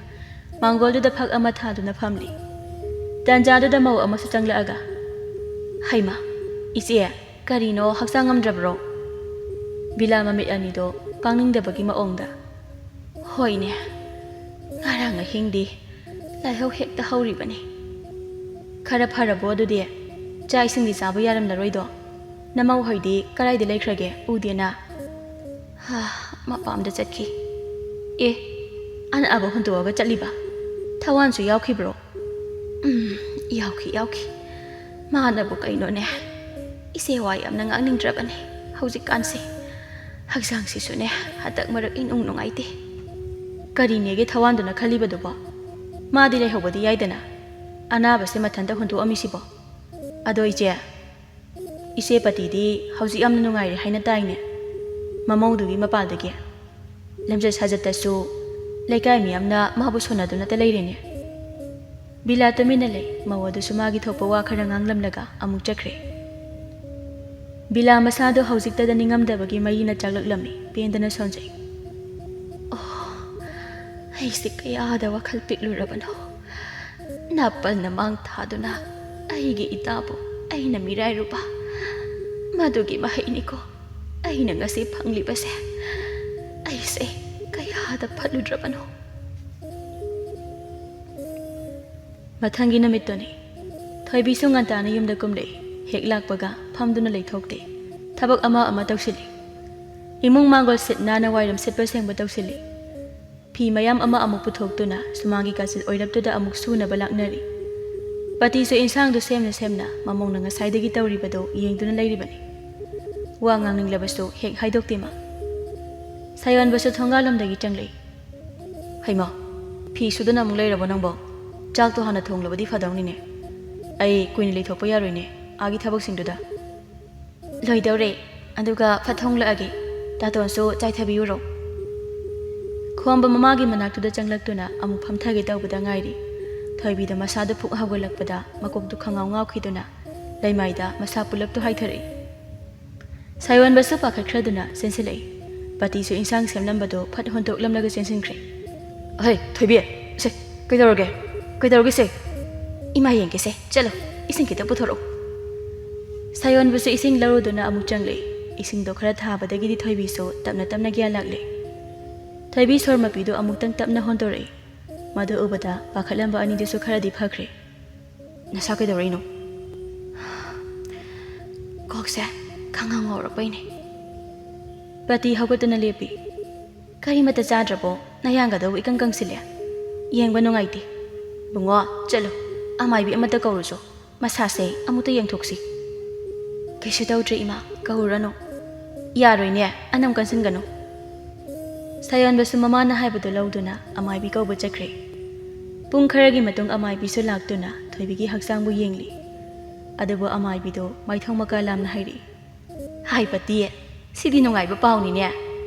ꯃꯥꯡꯒꯣꯜꯗꯨꯗ ꯐꯛ ꯑꯃ ꯊꯥꯗꯨꯅ ꯐꯝꯂꯤ꯫ ꯇꯥꯟꯖꯥꯗꯨꯗ ꯃꯧ ꯑꯃꯁꯨ ꯆꯪꯂꯛꯑꯒ, "ꯍꯩꯃꯥ, ꯏꯆꯦ, ꯀꯔꯤꯅꯣ, ꯍꯛꯆꯥꯡ ꯉꯝꯗ꯭ꯔꯕ꯭ꯔꯣ?" ꯕꯤꯂꯥ ꯃꯃꯤꯠ ꯑꯅꯤꯗꯣ ꯄꯥꯡꯅꯤꯡꯗꯕꯒꯤ ꯃꯑꯣꯡꯗ, "ꯍꯣꯏꯅꯦ, ꯉꯔꯥꯡ ꯑꯍꯤꯡꯗꯤ ꯂꯥꯏꯍꯧ ꯍꯦꯛꯇ ꯍꯧꯔꯤꯕꯅꯤ꯫ ꯈꯔ ꯐꯔꯕꯣ ꯑꯗꯨꯗꯤ? ꯆꯥꯛ ꯏꯁꯤꯡꯗꯤ ꯆꯥꯕ ꯌꯥꯔꯝꯂꯔꯣꯏꯗꯣ? ꯅꯃꯧ ꯍꯣꯏꯗꯤ ꯀꯗꯥꯏꯗ ꯂꯩꯈ꯭ꯔꯒꯦ? ꯎꯗꯦꯅ?" "ꯍꯥ, ꯃꯄꯥꯝꯗ ꯆꯠꯈꯤ꯫" "ꯑꯦ, ꯑꯅꯥꯕ ꯍꯨꯟꯗꯣꯛꯑꯒ ꯆꯠꯂꯤꯕ? ꯊꯋꯥꯟꯁꯨ ꯌꯥꯎꯈꯤꯕ꯭ꯔꯣ?" "ꯎꯝ, ꯌꯥꯎꯈꯤ, ꯌꯥꯎꯈꯤ꯫ ꯃꯥꯅꯕꯨ ꯀꯩꯅꯣꯅꯦ? ꯏꯆꯦ ꯋꯥ ꯌꯥꯝꯅ ꯉꯥꯡꯅꯤꯡꯗ꯭ꯔꯕꯅꯦ ꯍꯧꯖꯤꯛꯀꯥꯟꯁꯦ꯫ ꯍꯛꯆꯥꯡꯁꯤꯁꯨꯅꯦ, ꯍꯟꯗꯛ ꯃꯔꯛ ꯏꯅꯨꯡ ꯅꯨꯡꯉꯥꯏꯇꯦ꯫" "ꯀꯔꯤꯅꯦꯒꯦ ꯊꯋꯥꯟꯗꯨꯅ ꯈꯜꯂꯤꯕꯗꯨꯕꯣ? ꯃꯥꯗꯤ ꯂꯩꯍꯧꯕꯗꯤ ꯌꯥꯏꯗꯅ, ꯑꯅꯥꯕꯁꯦ ꯃꯊꯟꯇ ꯍꯨꯟꯗꯣꯛꯑꯝꯃꯤꯁꯤꯕꯣ? ꯑꯗꯣ ꯏꯆꯦ, ꯏꯆꯦ ꯄꯇꯤꯗꯤ ꯍꯧꯖꯤꯛ ꯌꯥꯝꯅ ꯅꯨꯡꯉꯥꯏꯔꯦ ꯍꯥꯏꯅ ꯇꯥꯏꯅꯦ, ꯃꯃꯧꯗꯨꯒꯤ ꯃꯄꯥꯗꯒꯤ? ꯂꯝꯆꯠ ꯁꯥꯖꯠꯇꯁꯨ ꯂꯩꯀꯥꯏ ꯃꯤꯌꯥꯝꯅ ꯃꯥꯕꯨ ꯁꯣꯟꯅꯗꯨꯅꯇ ꯂꯩꯔꯦꯅꯦ꯫ ꯕꯤꯂꯥ ꯇꯨꯃꯤꯟꯅ ꯂꯩ꯫ ꯃꯧ ꯑꯗꯨꯁꯨ ꯃꯥꯒꯤ ꯊꯣꯛꯄ ꯋꯥ ꯈꯔ ꯉꯥꯡꯂꯝꯂꯒ ꯑꯃꯨꯛ ꯆꯠꯈ꯭ꯔꯦ꯫ ꯕꯤꯂꯥ ꯃꯁꯥꯗꯣ ꯍꯧꯖꯤꯛꯇꯗ ꯅꯤꯡꯉꯝꯗꯕꯒꯤ ꯃꯩꯅ ꯆꯥꯛꯂꯛꯂꯝꯃꯤ꯫ ꯄꯦꯟꯗꯅ ꯁꯣꯟꯖꯩ꯫ ꯑꯣ, ꯑꯩꯁꯦ ꯀꯌꯥꯗ ꯋꯥꯈꯜ ꯄꯤꯛꯂꯨꯔꯕꯅꯣ꯫ ꯅꯥꯄꯜꯅ ꯃꯥꯡ ꯊꯥꯗꯨꯅ ꯑꯩꯒꯤ ꯏꯇꯥꯕꯨ ꯑꯩꯅ ꯃꯤꯔꯥꯏꯔꯨꯕ, ꯃꯗꯨꯒꯤ ꯃꯍꯩꯅꯤꯀꯣ ꯑꯩꯅ ꯉꯁꯤ ꯐꯪꯂꯤꯕꯁꯦ꯫ ꯑꯩꯁꯦ ꯀꯌꯥꯗ ꯐꯠꯂꯨꯗ꯭ꯔꯕꯅꯣ꯫ ꯃꯊꯪꯒꯤ ꯅꯨꯃꯤꯠꯇꯨꯅꯤ꯫ ꯊꯣꯏꯕꯤꯁꯨ ꯉꯟꯇꯥꯅ ꯌꯨꯝꯗ ꯀꯨꯝꯂꯛꯏ꯫ ꯍꯦꯛ ꯂꯥꯛꯄꯒ ꯐꯝꯗꯨꯅ ꯂꯩꯊꯣꯛꯇꯦ꯫ ꯊꯕꯛ ꯑꯃ ꯑꯃ ꯇꯧꯁꯤꯜꯂꯤ꯫ ꯏꯃꯨꯡ ꯃꯥꯡꯒꯣꯜ ꯁꯤꯠ ꯅꯥꯟꯅ ꯋꯥꯏꯔꯝ ꯁꯤꯠꯄ ꯁꯦꯡꯕ ꯇꯧꯁꯤꯜꯂꯤ꯫ ꯐꯤ ꯃꯌꯥꯝ ꯑꯃ ꯑꯃꯨꯛ ꯄꯨꯊꯣꯛꯇꯨꯅ ꯁꯨꯃꯥꯡꯒꯤ ꯀꯥꯆꯤꯜ ꯑꯣꯏꯔꯞꯇꯨꯗ ꯑꯃꯨꯛ ꯁꯨꯅꯕ ꯂꯥꯛꯅꯔꯤ꯫ ꯄꯇꯤꯁꯨ ꯏꯟꯁꯥꯡꯗꯨ ꯁꯦꯝꯅ ꯁꯦꯝꯅ ꯃꯃꯧꯅ ꯉꯁꯥꯏꯗꯒꯤ ꯇꯧꯔꯤꯕꯗꯨ ꯌꯦꯡꯗꯨꯅ ꯂꯩꯔꯤꯕꯅꯤ꯫ ꯋꯥ ꯉꯥꯡꯅꯤꯡꯂꯕꯁꯨ ꯍꯦꯛ ꯍꯥꯏꯗꯣꯛꯇꯦ ꯃꯥ꯫ ꯁꯥꯌꯣꯟꯕꯁꯨ ꯊꯣꯡꯒꯥꯜꯂꯣꯝꯗꯒꯤ ꯆꯪꯂꯛꯏ꯫ "ꯍꯩꯃꯥ, ꯐꯤ ꯁꯨꯗꯅ ꯑꯃꯨꯛ ꯂꯩꯔꯕꯣ ꯅꯪꯕꯣ? ꯆꯥꯛꯇꯣ ꯍꯥꯟꯅ ꯊꯣꯡꯂꯕꯗꯤ ꯐꯗꯧꯅꯤꯅꯦ꯫ ꯑꯩ ꯀꯨꯏꯅ ꯂꯩꯊꯣꯛꯄ ꯌꯥꯔꯣꯏꯅꯦ ꯑꯥꯒꯤ ꯊꯕꯛꯁꯤꯡꯗꯨꯗ꯫" "ꯂꯣꯏꯗꯧꯔꯦ, ꯑꯗꯨꯒ ꯐꯠ ꯊꯣꯡꯂꯛꯑꯒꯦ꯫ ꯇꯥꯇꯣꯟꯁꯨ ꯆꯥꯏꯊꯕꯤꯌꯨꯔꯣ?" ꯈꯣꯝꯕ ꯃꯃꯥꯒꯤ ꯃꯅꯥꯛꯇꯨꯗ ꯆꯪꯂꯛꯇꯨꯅ ꯑꯃꯨꯛ ꯐꯝꯊꯒꯦ ꯇꯧꯕꯗ ꯉꯥꯏꯔꯤ꯫ ꯊꯣꯏꯕꯤꯗꯣ ꯃꯁꯥꯗꯨ ꯐꯨꯛ ꯍꯧꯒꯠꯂꯛꯄꯗ ꯃꯀꯣꯛꯇꯨ ꯈꯪꯉꯥꯎ ꯉꯥꯎꯈꯤꯗꯨꯅ ꯂꯩꯃꯥꯏꯗ ꯃꯁꯥ ꯄꯨꯂꯞꯇꯨ ꯍꯥꯏꯊꯔꯛꯏ꯫ ꯁꯥꯌꯣꯟꯕꯁꯨ ꯄꯥꯈꯠꯈ꯭ꯔꯗꯨꯅ ꯆꯦꯟꯁꯤꯜꯂꯛꯏ꯫ ꯄꯇꯤꯁꯨ ꯏꯟꯁꯥꯡ ꯁꯦꯝꯂꯝꯕꯗꯨ ꯐꯠ ꯍꯣꯟꯇꯣꯛꯂꯝꯂꯒ ꯆꯦꯟꯁꯤꯟꯈ꯭ꯔꯦ꯫ "ꯑꯍꯩ, ꯊꯣꯏꯕꯤ, ꯁꯦ, ꯀꯩꯗꯧꯔꯒꯦ? ꯀꯩꯗꯧꯔꯒꯦ ꯁꯦ? ꯏꯃꯥ ꯌꯦꯡꯒꯦꯁꯦ, ꯆꯠꯂꯣ, ꯏꯁꯤꯡ ꯈꯤꯇ ꯄꯨꯊꯣꯔꯛꯑꯣ꯫" ꯁꯥꯌꯣꯟꯕꯁꯨ ꯏꯁꯤꯡ ꯂꯧꯔꯨꯗꯨꯅ ꯑꯃꯨꯛ ꯆꯪꯂꯛꯏ꯫ ꯏꯁꯤꯡꯗꯣ ꯈꯔ ꯊꯥꯕꯗꯒꯤꯗꯤ ꯊꯣꯏꯕꯤꯁꯨ ꯇꯞꯅ ꯇꯞꯅ ꯒ꯭ꯌꯥꯟ ꯂꯥꯛꯂꯦ꯫ ꯊꯣꯏꯕꯤ ꯁꯣꯔ ꯃꯄꯤꯗꯨ ꯑꯃꯨꯛꯇꯪ ꯇꯞꯅ ꯍꯣꯟꯗꯣꯔꯛꯏ꯫ ꯃꯗꯨ ꯎꯕꯗ ꯄꯥꯈꯠꯂꯝꯕ ꯑꯅꯤꯗꯨꯁꯨ ꯈꯔꯗꯤ ꯐꯈ꯭ꯔꯦ꯫ "ꯅꯁꯥ ꯀꯩꯗꯧꯔꯛꯏꯅꯣ?" "ꯀꯣꯛꯁꯦ ꯈꯪꯉꯥꯎ ꯉꯥꯎꯔꯛꯄꯩꯅꯦ꯫" ꯄꯇꯤ ꯍꯧꯒꯠꯇꯨꯅ ꯂꯦꯞꯄꯤ꯫ "ꯀꯔꯤꯃꯠꯇ ꯆꯥꯗ꯭ꯔꯕꯣ? ꯅꯌꯥꯡꯒꯗꯧꯕ ꯏꯀꯪ ꯀꯪꯁꯤꯜꯂꯦ꯫ ꯌꯦꯡꯕ ꯅꯨꯡꯉꯥꯏꯇꯦ꯫ ꯕꯨꯡꯉꯣ, ꯆꯠꯂꯨ, ꯑꯃꯥꯏꯕꯤ ꯑꯃꯠꯇ ꯀꯧꯔꯨꯆꯣ꯫ ꯃꯁꯥꯁꯦ ꯑꯃꯨꯛꯇ ꯌꯦꯡꯊꯣꯛꯁꯤ꯫" "ꯀꯩꯁꯨ ꯇꯧꯗ꯭ꯔꯦ ꯏꯃꯥ, ꯀꯧꯔꯨꯔꯅꯨ꯫" "ꯌꯥꯔꯣꯏꯅꯦ, ꯑꯅꯝ ꯀꯟꯁꯤꯟꯒꯅꯨ꯫" ꯁꯥꯌꯣꯟꯕꯁꯨ ꯃꯃꯥꯅ ꯍꯥꯏꯕꯗꯨ ꯂꯧꯗꯨꯅ ꯑꯃꯥꯏꯕꯤ ꯀꯧꯕ ꯆꯠꯈ꯭ꯔꯦ꯫ ꯄꯨꯡ ꯈꯔꯒꯤ ꯃꯇꯨꯡ ꯑꯃꯥꯏꯕꯤꯁꯨ ꯂꯥꯛꯇꯨꯅ ꯊꯣꯏꯕꯤꯒꯤ ꯍꯛꯆꯥꯡꯕꯨ ꯌꯦꯡꯂꯤ꯫ ꯑꯗꯨꯕꯨ ꯑꯃꯥꯏꯕꯤꯗꯨ ꯃꯥꯏꯊꯣꯡ ꯃꯀꯥ ꯂꯥꯝꯅ ꯍꯥꯏꯔꯛꯏ꯫ "ꯍꯥꯏ ꯄꯇꯤ, ꯁꯤꯗꯤ ꯅꯨꯡꯉꯥꯏꯕ ꯄꯥꯎꯅꯤꯅꯦ꯫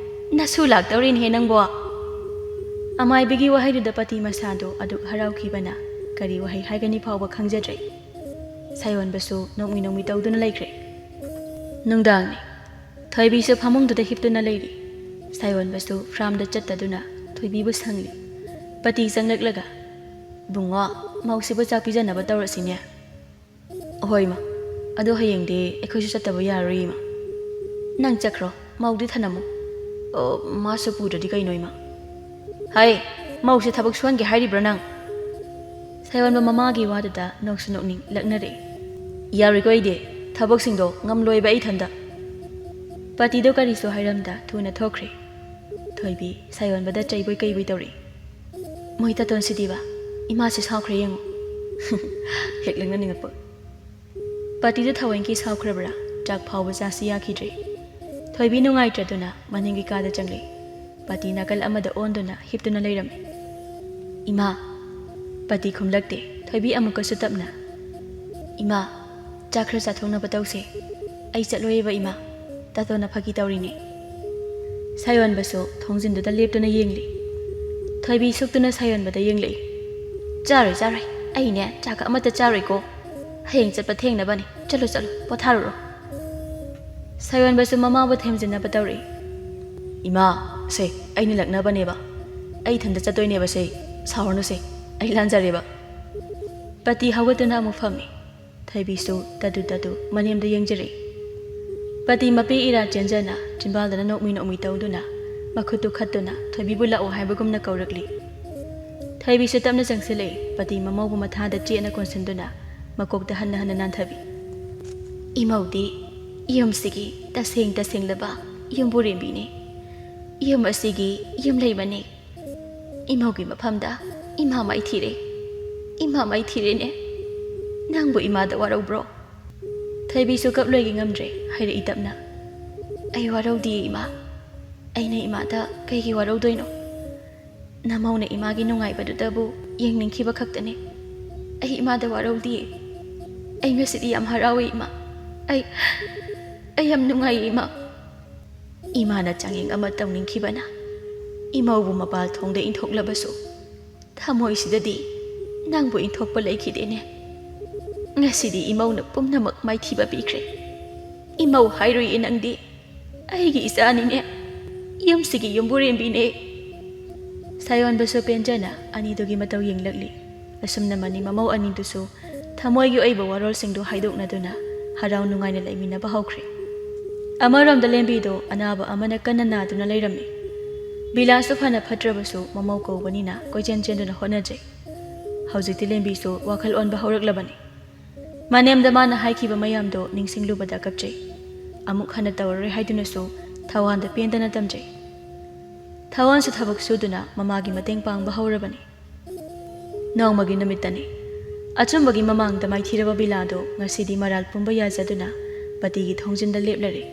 ꯅꯁꯨ ꯂꯥꯛꯇꯧꯔꯤꯅꯦꯍꯦ ꯅꯪꯕꯣ꯫" ꯑꯃꯥꯏꯕꯤꯒꯤ ꯋꯥꯍꯩꯗꯨꯗ ꯄꯇꯤ ꯃꯁꯥꯗꯣ ꯑꯗꯨꯛ ꯍꯔꯥꯎꯈꯤꯕꯅ ꯀꯔꯤ ꯋꯥꯍꯩ ꯍꯥꯏꯒꯅꯤ ꯐꯥꯎꯕ ꯈꯪꯖꯗ꯭ꯔꯦ꯫ ꯁꯥꯌꯣꯟꯕꯁꯨ ꯅꯣꯛꯃꯤ ꯅꯣꯛꯃꯤ ꯇꯧꯗꯨꯅ ꯂꯩꯈ꯭ꯔꯦ꯫ ꯅꯨꯡꯗꯥꯡꯅꯤ꯫ ꯊꯣꯏꯕꯤꯁꯨ ꯐꯃꯨꯡꯗꯨꯗ ꯍꯤꯞꯇꯨꯅ ꯂꯩꯔꯤ꯫ ꯁꯥꯌꯣꯟꯕꯁꯨ ꯐ꯭ꯔꯥꯝꯗ ꯆꯠꯇꯗꯨꯅ ꯊꯣꯏꯕꯤꯕꯨ ꯁꯪꯂꯤ꯫ ꯄꯇꯤ ꯆꯪꯂꯛꯂꯒ, "ꯕꯨꯡꯉꯣ, ꯃꯧꯁꯤꯕꯨ ꯆꯥꯛ ꯄꯤꯖꯅꯕ ꯇꯧꯔꯁꯤꯅꯦ꯫" "ꯑꯍꯣꯏ ꯏꯃꯥ, ꯑꯗꯣ ꯍꯌꯦꯡꯗꯤ ꯑꯩꯈꯣꯏꯁꯨ ꯆꯠꯇꯕ ꯌꯥꯔꯔꯣꯏ ꯏꯃꯥ꯫" "ꯅꯪ ꯆꯠꯈ꯭ꯔꯣ, ꯃꯧꯗꯤ ꯊꯅꯝꯃꯨ꯫" "ꯑꯣ, ꯃꯥꯁꯨ ꯄꯨꯗ꯭ꯔꯗꯤ ꯀꯩꯅꯣ ꯏꯃꯥ?" "ꯍꯥꯏ, ꯃꯧꯁꯦ ꯊꯕꯛ ꯁꯨꯍꯟꯒꯦ ꯍꯥꯏꯔꯤꯕ꯭ꯔꯥ ꯅꯪ?" ꯁꯥꯌꯣꯟꯕ ꯃꯃꯥꯒꯤ ꯋꯥꯗꯨꯗ ꯅꯣꯛꯁꯨ ꯅꯣꯛꯅꯤꯡ ꯂꯛꯅꯔꯦ꯫ "ꯌꯥꯔꯣꯏꯀꯣ ꯑꯩꯗꯤ, ꯊꯕꯛꯁꯤꯡꯗꯣ ꯉꯝꯂꯣꯏꯕ ꯑꯩ ꯏꯊꯟꯗ꯫" ꯄꯇꯤꯗꯣ ꯀꯔꯤꯁꯨ ꯍꯥꯏꯔꯝꯗ ꯊꯨꯅ ꯊꯣꯛꯈ꯭ꯔꯦ꯫ ꯊꯣꯏꯕꯤ ꯁꯥꯌꯣꯟꯕꯗ ꯆꯩꯕꯣꯏ ꯀꯩꯕꯣꯏ ꯇꯧꯔꯤ꯫ "ꯃꯣꯏ ꯇꯥꯇꯣꯟꯁꯤꯗꯤꯕ, ꯏꯃꯥꯁꯤ ꯁꯥꯎꯈ꯭ꯔꯦ ꯌꯦꯡꯉꯨ꯫" ꯍꯦꯛ ꯂꯛꯅꯅꯤꯡꯉꯛꯄ꯫ ꯄꯇꯤꯗꯨ ꯊꯑꯣꯏꯀꯤ ꯁꯥꯎꯈ꯭ꯔꯕ꯭ꯔꯥ, ꯆꯥꯛ ꯐꯥꯎꯕ ꯆꯥꯁꯤ ꯌꯥꯈꯤꯗ꯭ꯔꯦ꯫ ꯊꯣꯏꯕꯤ ꯅꯨꯡꯉꯥꯏꯇ꯭ꯔꯗꯨꯅ ꯃꯅꯤꯡꯒꯤ ꯀꯥꯗ ꯆꯪꯂꯛꯏ꯫ ꯄꯇꯤ ꯅꯥꯀꯜ ꯑꯃꯗ ꯑꯣꯟꯗꯨꯅ ꯍꯤꯞꯇꯨꯅ ꯂꯩꯔꯝꯃꯤ꯫ "ꯏꯃꯥ꯫" ꯄꯇꯤ ꯈꯨꯝꯂꯛꯇꯦ꯫ ꯊꯣꯏꯕꯤ ꯑꯃꯨꯛꯀꯁꯨ ꯇꯞꯅ, "ꯏꯃꯥ, ꯆꯥꯛ ꯈꯔ ꯆꯥꯊꯣꯛꯅꯕ ꯇꯧꯁꯦ꯫ ꯑꯩ ꯆꯠꯂꯣꯏꯌꯦꯕ ꯏꯃꯥ, ꯇꯥꯇꯣꯟꯅ ꯐꯥꯒꯤ ꯇꯧꯔꯤꯅꯦ꯫" ꯁꯥꯌꯣꯟꯕꯁꯨ ꯊꯣꯡꯖꯤꯟꯗꯨꯗ ꯂꯦꯞꯇꯨꯅ ꯌꯦꯡꯂꯤ꯫ ꯊꯣꯏꯕꯤ ꯁꯨꯛꯇꯨꯅ ꯁꯥꯌꯣꯟꯕꯗ ꯌꯦꯡꯂꯛꯏ꯫ "ꯆꯥꯔꯣꯏ, ꯆꯥꯔꯣꯏ, ꯑꯩꯅꯦ ꯆꯥꯛꯀ ꯑꯃꯠꯇ ꯆꯥꯔꯣꯏꯀꯣ꯫ ꯍꯌꯦꯡ ꯆꯠꯄ ꯊꯦꯡꯅꯕꯅꯤ꯫ ꯆꯠꯂꯣ, ꯆꯠꯂꯣ, ꯄꯣꯊꯥꯔꯨꯔꯣ꯫" ꯁꯥꯌꯣꯟꯕꯁꯨ ꯃꯃꯥꯕꯨ ꯊꯦꯝꯖꯤꯟꯅꯕ ꯇꯧꯔꯛꯏ꯫ "ꯏꯃꯥ, ꯁꯦ, ꯑꯩꯅ ꯂꯛꯅꯕꯅꯦꯕ꯫ ꯑꯩ ꯏꯊꯟꯇ ꯆꯠꯇꯣꯏꯅꯦꯕ ꯁꯦ꯫ ꯁꯥꯎꯔꯅꯨꯁꯦ, ꯑꯩ ꯂꯥꯟꯖꯔꯦꯕ꯫" ꯄꯇꯤ ꯍꯧꯒꯠꯇꯨꯅ ꯑꯃꯨꯛ ꯐꯝꯃꯤ꯫ ꯊꯣꯏꯕꯤꯁꯨ ꯇꯗꯨ ꯇꯗꯨ ꯃꯅꯦꯝꯗ ꯌꯦꯡꯖꯔꯛꯏ꯫ ꯄꯇꯤ ꯃꯄꯤ ꯏꯔꯥ ꯆꯦꯟꯖꯅ ꯆꯤꯟꯕꯥꯜꯗꯅ ꯅꯣꯛꯃꯤ ꯅꯣꯛꯃꯤ ꯇꯧꯗꯨꯅ ꯃꯈꯨꯠꯇꯨ ꯈꯠꯇꯨꯅ ꯊꯣꯏꯕꯤꯕꯨ ꯂꯥꯛꯑꯣ ꯍꯥꯏꯕꯒꯨꯝꯅ ꯀꯧꯔꯛꯂꯤ꯫ ꯊꯣꯏꯕꯤꯁꯨ ꯇꯞꯅ ꯆꯪꯁꯤꯜꯂꯛꯏ꯫ ꯄꯇꯤ ꯃꯃꯧꯕꯨ ꯃꯊꯥꯗ ꯆꯦꯠꯅ ꯀꯣꯟꯁꯤꯟꯗꯨꯅ ꯃꯀꯣꯛꯇ ꯍꯟꯅ ꯍꯟꯅ ꯅꯥꯟꯊꯕꯤ꯫ "ꯏꯃꯧꯗꯤ ꯌꯨꯝꯁꯤꯒꯤ ꯇꯁꯦꯡ ꯇꯁꯦꯡꯂꯕ ꯌꯨꯝꯕꯨꯔꯦꯝꯕꯤꯅꯤ꯫ ꯌꯨꯝ ꯑꯁꯤꯒꯤ ꯌꯨꯝꯂꯩꯃꯅꯤ꯫ ꯏꯃꯧꯒꯤ ꯃꯐꯝꯗ ꯏꯃꯥ ꯃꯥꯏꯊꯤꯔꯦ꯫ ꯏꯃꯥ ꯃꯥꯏꯊꯤꯔꯦꯅꯦ꯫ ꯅꯪꯕꯨ ꯏꯃꯥꯗ ꯋꯥꯔꯧꯕ꯭ꯔꯣ?" ꯊꯣꯏꯕꯤꯁꯨ ꯀꯞꯂꯣꯏꯒꯦ ꯉꯝꯗ꯭ꯔꯦ, ꯍꯥꯏꯔꯛꯏ ꯇꯞꯅ꯫ "ꯑꯩ ꯋꯥꯔꯧꯗꯤꯌꯦ ꯏꯃꯥ꯫ ꯑꯩꯅ ꯏꯃꯥꯗ ꯀꯩꯒꯤ ꯋꯥꯔꯧꯗꯣꯏꯅꯣ? ꯅꯃꯧꯅ ꯏꯃꯥꯒꯤ ꯅꯨꯡꯉꯥꯏꯕꯗꯨꯗꯕꯨ ꯌꯦꯡꯅꯤꯡꯈꯤꯕ ꯈꯛꯇꯅꯦ꯫ ꯑꯩ ꯏꯃꯥꯗ ꯋꯥꯔꯧꯗꯤꯌꯦ꯫ ꯑꯩ ꯉꯁꯤꯗꯤ ꯌꯥꯝ ꯍꯔꯥꯎꯋꯦ ꯏꯃꯥ꯫ ꯑꯩ, ꯑꯩ ꯌꯥꯝ ꯅꯨꯡꯉꯥꯏꯌꯦ ꯏꯃꯥ꯫" ꯏꯃꯥꯅ ꯆꯥꯡꯌꯦꯡ ꯑꯃ ꯇꯧꯅꯤꯡꯈꯤꯕꯅ ꯏꯃꯧꯕꯨ ꯃꯄꯥꯜ ꯊꯣꯡꯗ ꯏꯟꯊꯣꯛꯂꯕꯁꯨ, ꯊꯃꯣꯏꯁꯤꯗꯗꯤ ꯅꯪꯕꯨ ꯏꯟꯊꯣꯛꯄ ꯂꯩꯈꯤꯗꯦꯅꯦ꯫ ꯉꯁꯤꯗꯤ ꯏꯃꯧꯅ ꯄꯨꯝꯅꯃꯛ ꯃꯥꯏꯊꯤꯕ ꯄꯤꯈ꯭ꯔꯦ꯫ ꯏꯃꯧ ꯍꯥꯏꯔꯨꯏꯌꯦ ꯅꯪꯗꯤ꯫ ꯑꯩꯒꯤ ꯏꯆꯥꯅꯤꯅꯦ꯫ ꯌꯨꯝꯁꯤꯒꯤ ꯌꯨꯝꯕꯨꯔꯦꯝꯕꯤꯅꯦ꯫ ꯁꯥꯌꯣꯟꯕꯁꯨ ꯄꯦꯟꯖꯅ ꯑꯅꯤꯗꯨꯒꯤ ꯃꯇꯧ ꯌꯦꯡꯂꯛꯂꯤ꯫ ꯑꯁꯨꯝꯅ ꯃꯅꯤ ꯃꯃꯧ ꯑꯅꯤꯗꯨꯁꯨ ꯊꯃꯣꯏꯒꯤ ꯑꯣꯏꯕ ꯋꯥꯔꯣꯜꯁꯤꯡꯗꯨ ꯍꯥꯏꯗꯣꯛꯅꯗꯨꯅ ꯍꯔꯥꯎ ꯅꯨꯡꯉꯥꯏꯅ ꯂꯩꯃꯤꯟꯅꯕ ꯍꯧꯈ꯭ꯔꯦ꯫ ꯑꯃꯔꯣꯝꯗ ꯂꯦꯝꯕꯤꯗꯣ ꯑꯅꯥꯕ ꯑꯃꯅ ꯀꯟꯅ ꯅꯥꯗꯨꯅ ꯂꯩꯔꯝꯃꯤ꯫ ꯕꯤꯂꯥꯁꯨ ꯐꯅ ꯐꯠꯇ꯭ꯔꯕꯁꯨ ꯃꯃꯧ ꯀꯧꯕꯅꯤꯅ ꯀꯣꯏꯆꯦꯟ ꯆꯦꯟꯗꯨꯅ ꯍꯣꯠꯅꯖꯩ꯫ ꯍꯧꯖꯤꯛꯇꯤ ꯂꯦꯝꯕꯤꯁꯨ ꯋꯥꯈꯜ ꯑꯣꯟꯕ ꯍꯧꯔꯛꯂꯕꯅꯤ꯫ ꯃꯅꯦꯝꯗ ꯃꯥꯅ ꯍꯥꯏꯈꯤꯕ ꯃꯌꯥꯝꯗꯣ ꯅꯤꯡꯁꯤꯡꯂꯨꯕꯗ ꯀꯞꯆꯩ꯫ ꯑꯃꯨꯛ ꯍꯟꯅ ꯇꯧꯔꯔꯣꯏ ꯍꯥꯏꯗꯨꯅꯁꯨ ꯊꯋꯥꯟꯗ ꯄꯦꯟꯗꯅ ꯇꯝꯖꯩ꯫ ꯊꯋꯥꯟꯁꯨ ꯊꯕꯛ ꯁꯨꯗꯨꯅ ꯃꯃꯥꯒꯤ ꯃꯇꯦꯡ ꯄꯥꯡꯕ ꯍꯧꯔꯕꯅꯤ꯫ ꯅꯣꯡꯃꯒꯤ ꯅꯨꯃꯤꯠꯇꯅꯤ꯫ ꯑꯆꯨꯝꯕꯒꯤ ꯃꯃꯥꯡꯗ ꯃꯥꯏꯊꯤꯔꯕ ꯕꯤꯂꯥꯗꯣ ꯉꯁꯤꯗꯤ ꯃꯔꯥꯜ ꯄꯨꯝꯕ ꯌꯥꯖꯗꯨꯅ ꯄꯇꯤꯒꯤ ꯊꯣꯡꯖꯤꯟꯗ ꯂꯦꯞꯂꯔꯦ꯫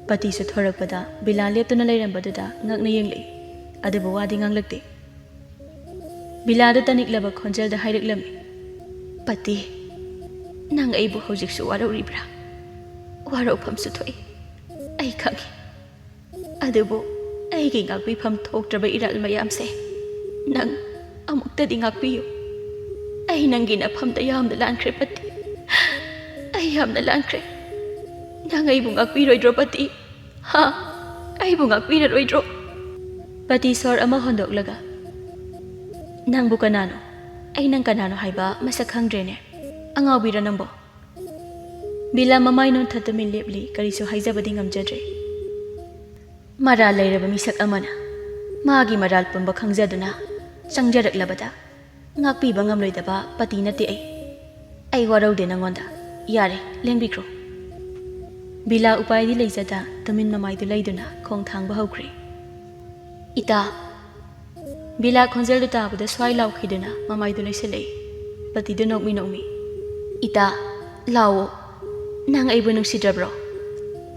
ꯄꯇꯤꯁꯨ ꯊꯣꯔꯛꯄꯗ ꯕꯤꯂꯥ ꯂꯦꯞꯇꯨꯅ ꯂꯩꯔꯝꯕꯗꯨꯗ ꯉꯛꯅ ꯌꯦꯡꯂꯛꯏ꯫ ꯑꯗꯨꯕꯨ ꯋꯥꯗꯤ ꯉꯥꯡꯂꯛꯇꯦ꯫ ꯕꯤꯂꯥꯗꯨ ꯇꯅꯤꯛꯂꯕ ꯈꯣꯟꯖꯦꯜꯗ ꯍꯥꯏꯔꯛꯂꯝꯃꯤ, "ꯄꯇꯤ, ꯅꯪ ꯑꯩꯕꯨ ꯍꯧꯖꯤꯛꯁꯨ ꯋꯥꯔꯧꯔꯤꯕ꯭ꯔꯥ? ꯋꯥꯔꯧꯐꯝꯁꯨ ꯊꯣꯛꯏ, ꯑꯩ ꯈꯪꯏ꯫ ꯑꯗꯨꯕꯨ ꯑꯩꯒꯤ ꯉꯥꯛꯄꯤꯐꯝ ꯊꯣꯛꯇ꯭ꯔꯕ ꯏꯔꯥꯜ ꯃꯌꯥꯝꯁꯦ ꯅꯪ ꯑꯃꯨꯛꯇꯗꯤ ꯉꯥꯛꯄꯤꯌꯨ꯫ ꯑꯩ ꯅꯪꯒꯤ ꯅꯐꯝꯗ ꯌꯥꯝꯅ ꯂꯥꯟꯈ꯭ꯔꯦ ꯄꯇꯤ꯫ ꯑꯩ ꯌꯥꯝꯅ ꯂꯥꯟꯈ꯭ꯔꯦ꯫ ꯅꯪ ꯑꯩꯕꯨ ꯉꯥꯛꯄꯤꯔꯣꯏꯗ꯭ꯔꯣ ꯄꯇꯤ? ꯍꯥ? ꯑꯩꯕꯨ ꯉꯥꯛꯄꯤꯔꯔꯣꯏꯗ꯭ꯔꯣ?" ꯄꯇꯤ ꯁꯣꯔ ꯑꯃ ꯍꯣꯟꯗꯣꯛꯂꯒ, "ꯅꯪꯕꯨ ꯀꯅꯥꯅꯣ? ꯑꯩ ꯅꯪ ꯀꯅꯥꯅꯣ ꯍꯥꯏꯕ ꯃꯁꯛ ꯈꯪꯗ꯭ꯔꯦꯅꯦ꯫ ꯑꯉꯥꯎꯕꯤꯔꯣ ꯅꯪꯕꯣ?" ꯕꯤꯂꯥ ꯃꯃꯥꯏ ꯅꯣꯟꯊ ꯇꯨꯃꯤꯟ ꯂꯦꯞꯂꯤ, ꯀꯔꯤꯁꯨ ꯍꯥꯏꯖꯕꯗꯤ ꯉꯝꯖꯗ꯭ꯔꯦ꯫ ꯃꯔꯥꯜ ꯂꯩꯔꯕ ꯃꯤꯁꯛ ꯑꯃꯅ ꯃꯥꯒꯤ ꯃꯔꯥꯜ ꯄꯨꯝꯕ ꯈꯪꯖꯗꯨꯅ ꯆꯪꯖꯔꯛꯂꯕꯗ ꯉꯥꯛꯄꯤꯕ ꯉꯝꯂꯣꯏꯗꯕ ꯄꯇꯤ ꯅꯠꯇꯦ ꯑꯩ꯫ ꯑꯩ ꯋꯥꯔꯧꯗꯦ ꯅꯉꯣꯟꯗ꯫ ꯌꯥꯔꯦ, ꯂꯦꯡꯕꯤꯈ꯭ꯔꯣ꯫ ꯕꯤꯂꯥ ꯎꯄꯥꯏꯗꯤ ꯂꯩꯖꯗ ꯇꯨꯃꯤꯟ ꯃꯃꯥꯏꯗꯨ ꯂꯩꯗꯨꯅ ꯈꯣꯡ ꯊꯥꯡꯕ ꯍꯧꯈ꯭ꯔꯦ꯫ "ꯏꯇꯥ!" ꯕꯤꯂꯥ ꯈꯣꯟꯖꯦꯜꯗꯨ ꯇꯥꯕꯗ ꯁ꯭ꯋꯥꯏ ꯂꯥꯎꯈꯤꯗꯨꯅ ꯃꯃꯥꯏꯗꯨ ꯂꯩꯁꯤꯜꯂꯛꯏ꯫ ꯄꯇꯤꯗꯨ ꯅꯣꯛꯃꯤ ꯅꯣꯛꯃꯤ, "ꯏꯇꯥ, ꯂꯥꯎꯑꯣ꯫ ꯅꯪ ꯑꯩꯕꯨ ꯅꯨꯡꯁꯤꯗ꯭ꯔꯕ꯭ꯔꯣ?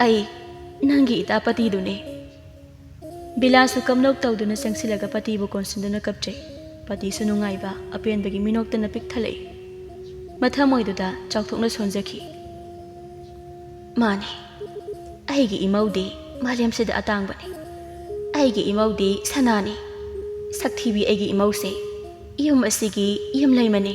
ꯑꯩ ꯅꯪꯒꯤ ꯏꯇꯥ ꯄꯇꯤꯗꯨꯅꯦ꯫" ꯕꯤꯂꯥꯁꯨ ꯀꯞꯅꯣꯛ ꯇꯧꯗꯨꯅ ꯆꯪꯁꯤꯜꯂꯒ ꯄꯇꯤꯕꯨ ꯀꯣꯟꯁꯤꯟꯗꯨꯅ ꯀꯞꯆꯩ꯫ ꯄꯇꯤꯁꯨ ꯅꯨꯡꯉꯥꯏꯕ, ꯑꯄꯦꯟꯕꯒꯤ ꯃꯤꯅꯣꯛꯇꯅ ꯄꯤꯛ ꯊꯜꯂꯛꯏ꯫ ꯃꯊꯃꯣꯏꯗꯨꯗ ꯆꯥꯎꯊꯣꯛꯅ ꯁꯣꯟꯖꯈꯤ꯫ "ꯃꯥꯅꯤ, ꯑꯩꯒꯤ ꯏꯃꯧꯗꯤ ꯃꯥꯂꯦꯝꯁꯤꯗ ꯑꯇꯥꯡꯕꯅꯤ꯫ ꯑꯩꯒꯤ ꯏꯃꯧꯗꯤ ꯁꯅꯥꯅꯤ꯫ ꯁꯛꯊꯤꯕꯤ ꯑꯩꯒꯤ ꯏꯃꯧꯁꯦ ꯌꯨꯝ ꯑꯁꯤꯒꯤ ꯌꯨꯝꯂꯩꯃꯅꯤ꯫